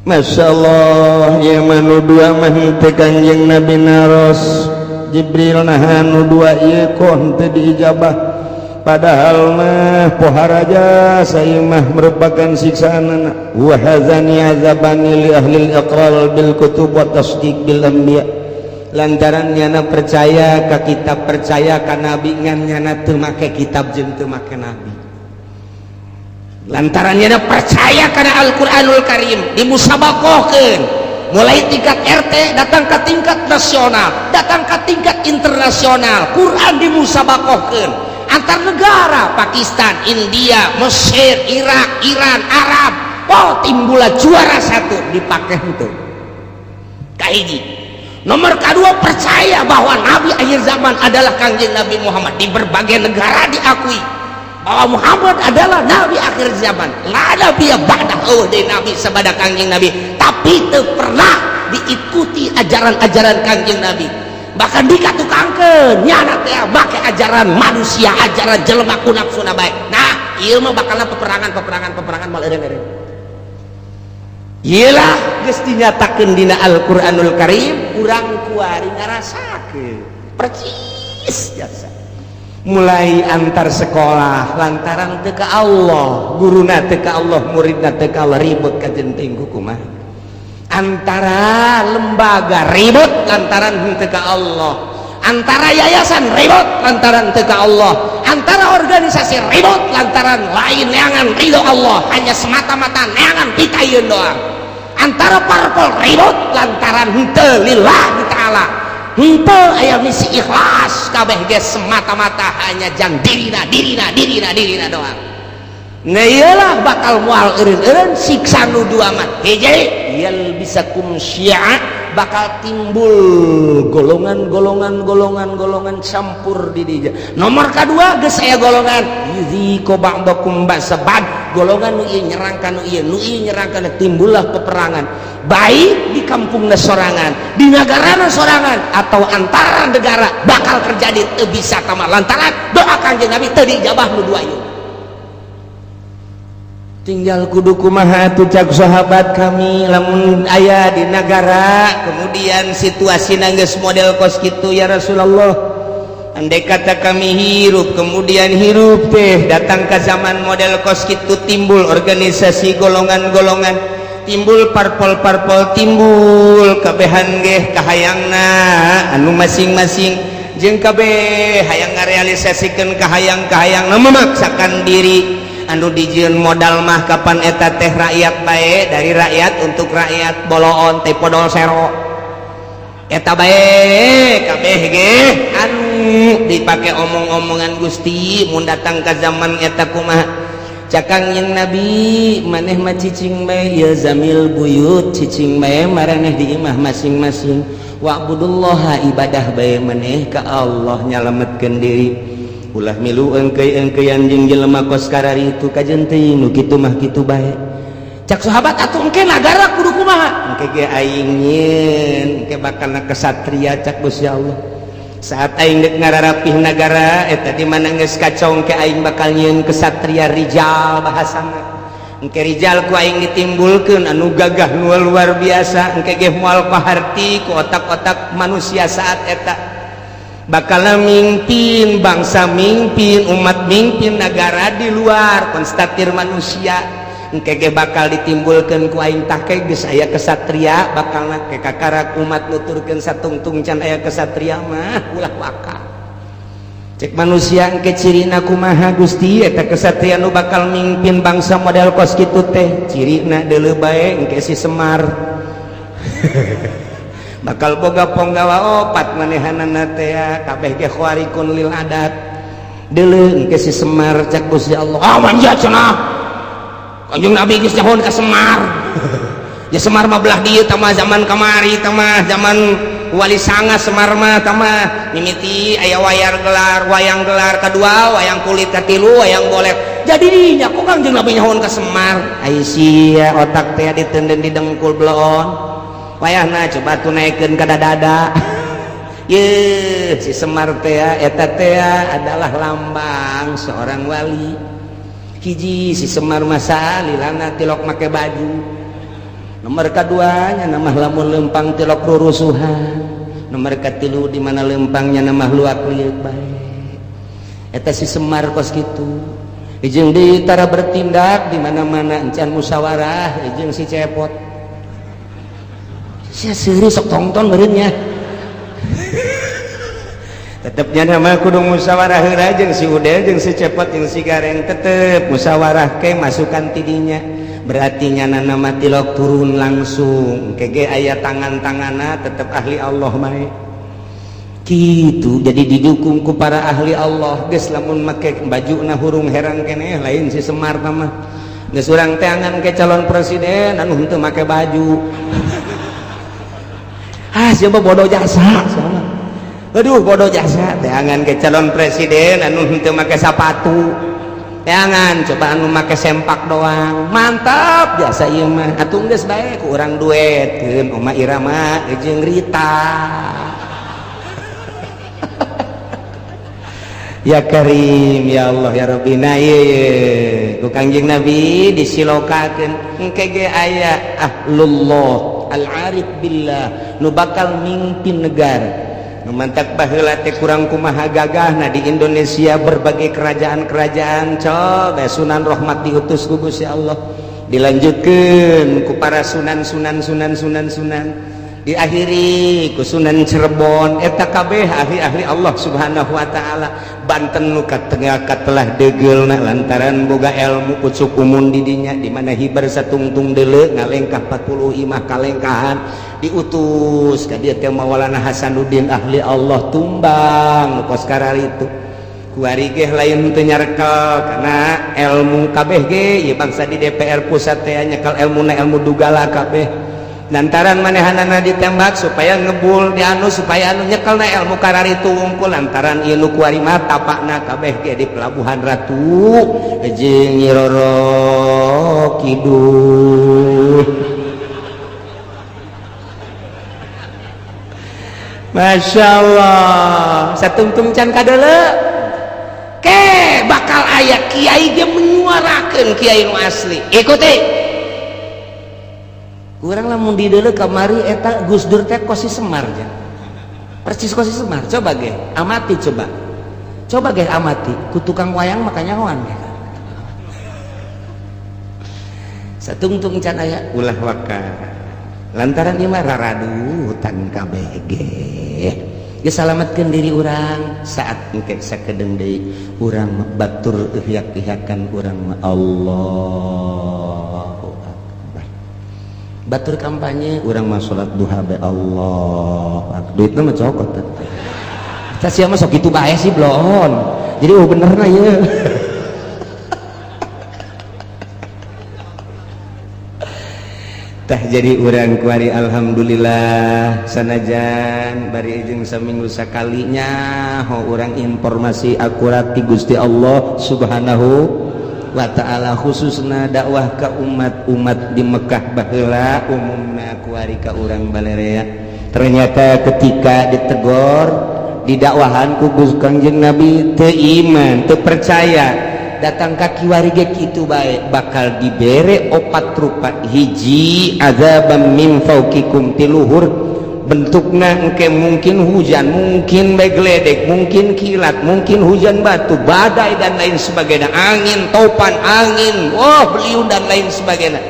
Masya Allah, ya manu dua mah henteu Kanjeng Nabi naros. Jibril, naha nu dua ieu kok henteu diijabah? Padahal mah poharaja saya mah merupakan siksaan. Wa hadzani azabani li ahli al-iqrar bil kutub wa tasdiq bil anbiya, lantaran nyana percaya ka kitab, percaya ka nabi, ngan nyana teu make kitab jeung teu make nabi. Lantaran nyana percaya kana Al-Qur'anul Karim, dimusabakohkeun mulai tingkat RT, datang ke tingkat nasional, datang ke tingkat internasional. Quran dimusabakohkeun antar negara, Pakistan, India, Mesir, Irak, Iran, Arab. Oh, timbullah juara satu dipakai itu. Kahiji, nomor kedua, percaya bahwa nabi akhir zaman adalah Kangjeng Nabi Muhammad. Di berbagai negara diakui bahwa Muhammad adalah nabi akhir zaman, la nabi ba'da, oh, nabi sabada Kangjeng Nabi, tapi itu pernah diikuti ajaran-ajaran Kangjeng Nabi. Bahkan dikatukangkeun nyana teh make ajaran manusia, ajaran jelema ku nafsuna bae. Nah, ieu mah bakalna peperangan, peperangan, peperangan, mal eureun-eureun. Iyalah, geus dinyatakeun dina Al-Qur'anul Karim. Urang kuari ngarasakeun percis jasa, mulai antar sekolah lantaran teu ka Allah, guruna teu ka Allah, muridna teu ka Allah, ribut kajen teuing kumaha. Antara lembaga ribut lantaran henteu ka Allah, antara yayasan ribut lantaran teu ka Allah, antara organisasi ribut lantaran lain neangan ridho Allah, hanya semata-mata neangan pitayun doang. Antara parpol ribut lantaran henteu lillahi ta'ala, henteu aya misi ikhlas, kabeh ge semata-mata hanya jang dirina, dirina, dirina, dirina doang. Nah, iyalah, bakal moal eureun-eureun siksa nu dua mah. Hiji, yalbisakum syi'a, bakal timbul golongan-golongan, golongan-golongan campur di dinya. Nomor kedua, geus aya golongan yudziqu ba'dakum ba'sa ba'd, golongan nu ieu nyerang ka nu ieu, nu ieu nyerang ka, timbullah peperangan, baik di kampungna sorangan, di negarana sorangan, atau antara negara bakal terjadi. Teu bisa tama lantaran doa Kanjeng Nabi teu diijabah nu dua ieu. Tinggal kudu kumaha atuh? Cak sahabat kami, lamun aya di negara kemudian situasi geus model kos kitu, ya Rasulullah, andai kata kami hirup, kemudian hirup teh datang ke zaman model kos kitu, timbul organisasi golongan-golongan, timbul parpol-parpol, timbul kabehan geh kahayangna anu masing-masing, jeung kabeh hayang ngarealisasikeun kahayang-kahayang, memaksakan diri, anu dijieun modal mah kapan eta teh rakyat bae, dari rakyat untuk rakyat, boloon teh podol sero eta bae. Kabeh ge anu dipake omong-omongan Gusti, mun datang ke zaman eta kumaha? Cak Kangjeng Nabi, maneh mah cicing bae, ilzamil buyut, cicing bae maraneh di imah masing-masing, wa'budullaha, ibadah bae maneh ka Allah, nyalametkeun diri, ulah milu engkei-engkeian jeung jelema kos karari itu, kajen teuing nu kitu mah kitu bae. Cak sahabat, atuh engke nagara kudu kumaha? Engke ge aing nyieun, engke bakal kesatria, cak Gusti Allah. Saat aing dek ngararapih nagara eta di mana geus kacau, engke aing bakal nyieun kesatria, rijal bahasana. Engke rijal ku aing ditimbulkeun anu gagah, nu luar biasa. Engke ge moal paharti ku otak-otak manusia. Saat eta bakal mimpin bangsa, mimpin umat, mimpin negara di luar konstatir manusia. Engke ge bakal ditimbulkeun ku aing. Tah, geus aya kesatria, bakal ke kakarak umat nuturkeun satungtung can aya kesatria mah ulah waka. Cek manusia, engke cirina kumaha, Gusti, eta kesatria nu bakal mimpin bangsa model kos kitu teh cirina? Deuleu bae, engke si Semar bakal boga ponggawa opat, manehanana teh kabeh ge khawarikun lil adat. Deuleu engke si Semar, cak Gusti Allah. Ah, manja cenah, Kanjeng Nabi geus nyahoan ka Semar. Ya, Semar mah belah dieu tah, zaman kamari tah mah, zaman Wali Sanga. Semar mah tah mah mimiti aya wayar gelar, wayang gelar kedua, wayang kulit katilu, wayang golek. Jadi dinya kok Kanjeng Nabi nyahoan ka Semar? Ai sia, otak teh ditenden di dengkul, bloon. Wayahna coba tuh naikkeun ka dada. Ye, si Semar teh eta teh adalah lambang seorang wali. Hiji, si Semar masa lilana tilok make baju. Nomor keduanya nama lamun lempang tilok rurusuhan. Nomor katilu, di mana lempangnya nama luak liuk bae. Eta si Semar kos kitu. Jeung di tara bertindak di mana-mana encan musyawarah jeung si Cepot. Sia seuri sok tongton meureun. Tetepnya nama kudu musyawarah heula jeung si Udel, jeung si Cepot, jeung si Gareng, tetep musyawarah ke masukan tidinya. Berarti nyana nama tilok turun langsung kege aya tangan-tangana, tetep ahli Allah mah gitu. Jadi didukung ku para ahli Allah. Geus, lamun make baju na hurung herang keneh lain si Semar mah. Geus, urang teangan ke calon presiden anu henteu make baju. Ah, siapa bodoh jasa sama. Aduh, bodoh jasa. Teangan ke calon presiden anu henteu make sapatu, teangan coba anu make sempak doang. Mantap jasa ieu mah. Atuh geus bae ku urang duetkeun Oma Irama jeung Rita. Ya Karim, ya Allah, ya Rabbi. Nah, ieu ku Kangjeng Nabi disilokakeun engke ge aya ahlullah al-arif billah nu bakal mimpin negara. Nu mantak baheula teh kurang kumaha gagahna di Indonesia berbagai kerajaan-kerajaan. Coba Sunan Rahmat diutus ku Gusti Allah, dilanjutkeun ku para sunan, sunan, sunan, sunan, sunan, diakhiri ku Sunan Cirebon. Eta kabeh ahli-ahli Allah Subhanahu wa taala. Banten nu katengah katelah deugeulna lantaran boga ilmu pucuk umun di dinya, di mana hibar satungtung deuleu ngalengkah 40 imah kalengkahan. Diutus ka dieu teh Maulana Hasanuddin, ahli Allah tumbang nu kos kararitu. Kuari ge lain teu nyarekel karena ilmu kabeh ge ieu bangsa di DPR pusat teh nyekel ilmuna ilmu dugala kabeh. Lantaran manehanana ditembak supaya ngebul di anu, supaya anu nyekelna ilmu kararitu wungkul. Lantaran ieu nu kuari mah tapakna kabeh ge di Pelabuhan Ratu jeung Nyi Roro Kidul. Masya Allah, satungtung can kadeuleu ke bakal aya kiai ge menyuarakeun kiai nu asli. Ikuti kurang lamun di deuleu kamari eta Gus Dur teh kos si Semar ja. Persis kos si Semar. Coba ge amati, coba. Coba ge amati ku tukang wayang makanya hoan ge. Satungtung can aya ulah waka. Lantaran ieu mah raradutan kabeh ge. Ge salametkeun diri urang saat engke sakedeung deui urang batur ihyak-ihyakan urang mah Allahu Akbar. Batur kampanye urang mah salat duha be Allah. Duitna mah cokot teh. Tah sia mah sok kitu bae sih bloon. Jadi oh benerna ieu. Tah jadi urang kuari alhamdulillah sanajan bari jeung saminggu sakalinya ho urang informasi akurat ti Gusti Allah Subhanahu wa ta'ala, khususna dakwah ka umat-umat di Mekah baheula, umumna kuari ka urang balerea. Ternyata ketika ditegor didakwahan ku Kangjeng Nabi teu iman, teu percaya, datang ka kiwari ge kitu bae, bakal dibere opat rupa. Hiji, azabam min fauqikum, ti luhur bentukna engke mungkin hujan, mungkin bae geledek, mungkin kilat, mungkin hujan batu, badai dan lain sebagainya, angin topan, angin wah beliung dan lain sebagainya,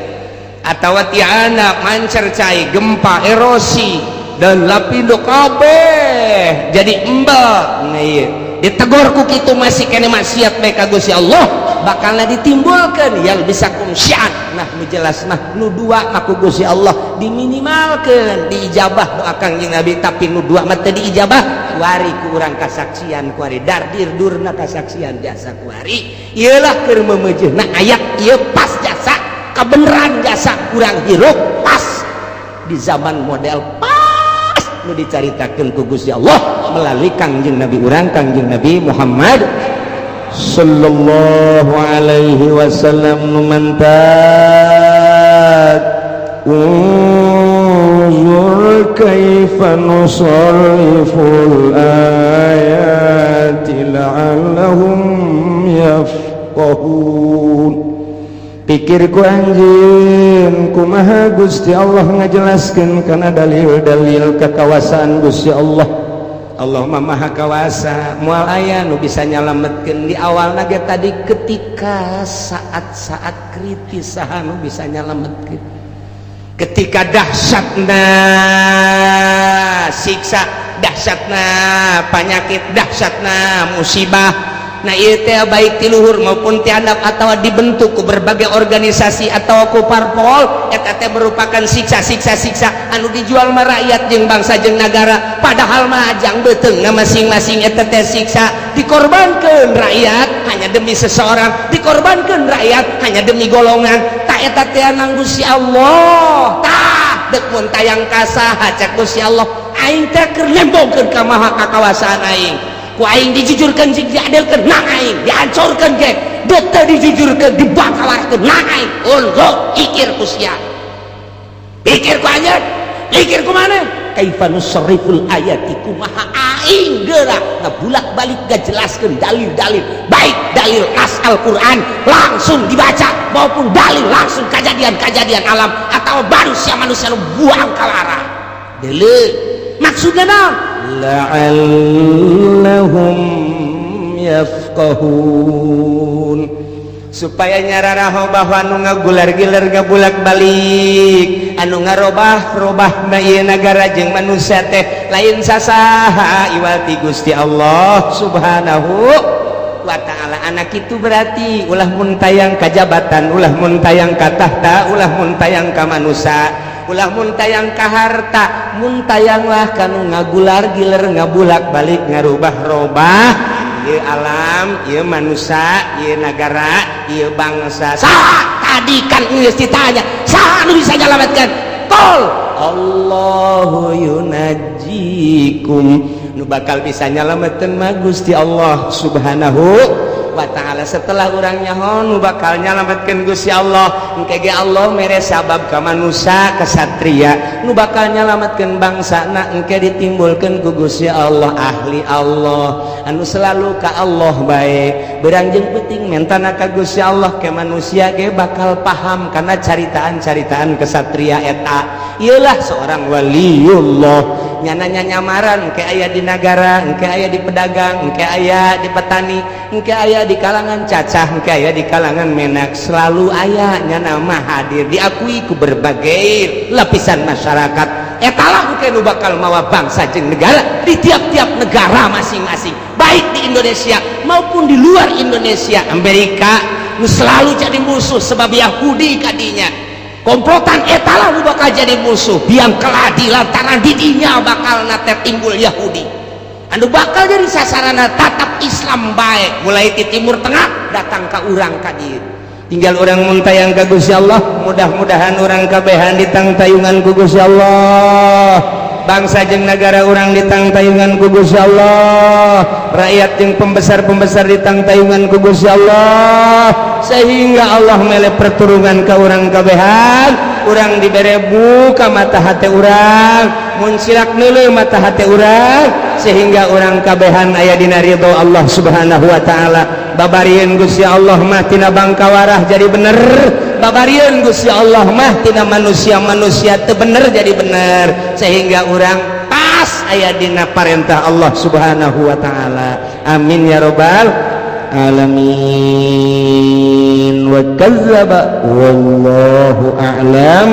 atawa tiana mancar cai, gempa, erosi dan lapindo kabeh jadi embel. Nah ieu ditegor ku kitu masih kene maksiat bae ka Gusti Allah, bakalna ditimbulkeun yal bisa kumsyan. Nah nu jelas mah nu dua mah ku Gusti Allah diminimalkeun diijabah doa Kangjeng Nabi, tapi nu dua mah teu diijabah. Kuari ku urang kasaksian, kuari dardir durna kasaksian jasa kuari ieulah keur memeujeuhna ayat ieu pas jasa kabeneran jasa kurang hirup pas di zaman model pas nu dicaritakeun ku Gusti Allah melalui Kangjeng Nabi urang, Kangjeng Nabi Muhammad sallallahu alaihi wasallam. Nu mantak unzur Kaifa nusarriful ayati la'allahum yafqahun. Pikir ku anjeun, kumaha Gusti Allah ngajelaskeun kana dalil-dalil kekawasaan Gusti Allah? Allah mah Maha Kawasa, moal aya nu bisa nyalametkeun. Di awal ge tadi, ketika saat-saat kritis, saha nu bisa nyalametkeun? Ketika dahsyatna siksa, dahsyatna penyakit, dahsyatna musibah. Nah, ieu teh baik ti luhur maupun ti handap atau dibentuk ku berbagai organisasi atau ku parpol, eta teh merupakan siksa-siksa siksa anu dijual mah rakyat jeung bangsa jeung nagara, padahal mah jang beuteungna masing-masing. Eta teh siksa, dikorbankan rakyat hanya demi seseorang, dikorbankan rakyat hanya demi golongan. Tak, eta teh nang Gusti Allah. Tah, dek mun tayang ka saha? Cek Gusti Allah, aing teh keur nembongkeun ka maha kakawasaan aing. Ku aing dijujurkan jeung diadilkeun nang aing, dihancurkeun ge dek teu dijujurkeun, dibakawarkeun nang aing. Unzur, pikir ku sia, pikir ku anjeun, pikir ku mana. Kaifa nusarriful ayati, kumaha aing geura ngabulak-balik ngajelaskeun dalil-dalil, baik dalil nas Al-Qur'an langsung dibaca maupun dalil langsung kejadian-kejadian alam atau manusia-manusia nu buang kalara. Deuleu, maksudna naon? La'allahum yafqahun, supaya nyararaho bahwa anu ngagular-giler, ngabulak balik, anu ngarobah-robah na ieu nagara jeung manusia teh lain sasaha iwal ti Gusti Allah Subhanahu wa Ta'ala. Anak itu berarti ulah mun tayang ka jabatan, ulah mun tayang ka tahta, ulah mun tayang ka manusia, ulah mun tayang ka harta, mun tayanglah kanu ngagular giler, ngabulak balik, ngarubah-robah ieu alam, ieu manusia, ieu nagara, ieu bangsa. Saha tadi kan geus ditanya, saha nu bisa nyalametkeun? Qul Allahu yunajjikum. Nu bakal bisa nyalametkeun mah Gusti Allah Subhanahu wa Ta'ala. Setelah urang nyaho nu bakal nyalametkeun Gusti Allah, engke ge Allah mere sabab ka manusia kesatria nu bakal nyalametkeun bangsana. Engke ditimbulkeun ku Gusti Allah ahli Allah anu selalu ka Allah bae, beurang jeung peuting mentana ka Gusti Allah. Ke manusia ge bakal paham karena caritaan-caritaan kesatria eta. Iyalah, seorang waliullah nyananya nyamaran, engke aya di nagara, engke aya di pedagang, engke aya di petani, engke aya di kalangan cacah, engke aya di kalangan menak, selalu aya nyana mah hadir, diakui ku berbagai lapisan masyarakat. Etalah engke nu bakal mawa bangsa jeung negara di tiap-tiap negara masing-masing, baik di Indonesia maupun di luar Indonesia. Amerika nu selalu jadi musuh sebab Yahudi kadinya komplotan, etalah nu bakal jadi musuh biang keladi, lantaran didinya bakal nate timbul Yahudi anu bakal jadi sasarana tatap Islam baik, mulai di Timur Tengah datang ke urang ka dieu. Tinggal urang mun tayang ka Gusti Allah. Mudah-mudahan urang kabehan ditangtayungan ku Gusti Allah, bangsa jeung negara urang ditangtayungan ku Gusti Allah, rakyat jeung pembesar-pembesar ditangtayungan ku Gusti Allah, sehingga Allah mere perturungan ke urang kabehan. Urang dibere buka mata hati urang, muncilak neuleuh mata hati urang, sehingga urang kabehan aya dina ridho Allah Subhanahu wa Ta'ala. Babarieun Gusti Allah mah tina bangkawarah jadi bener, babarieun Gusti Allah mah tina manusia-manusia teu bener jadi bener, sehingga urang pas aya dina parentah Allah Subhanahu wa Ta'ala. Amin ya robbal alamin. Wa kadzdzaba, wallahu a'lam.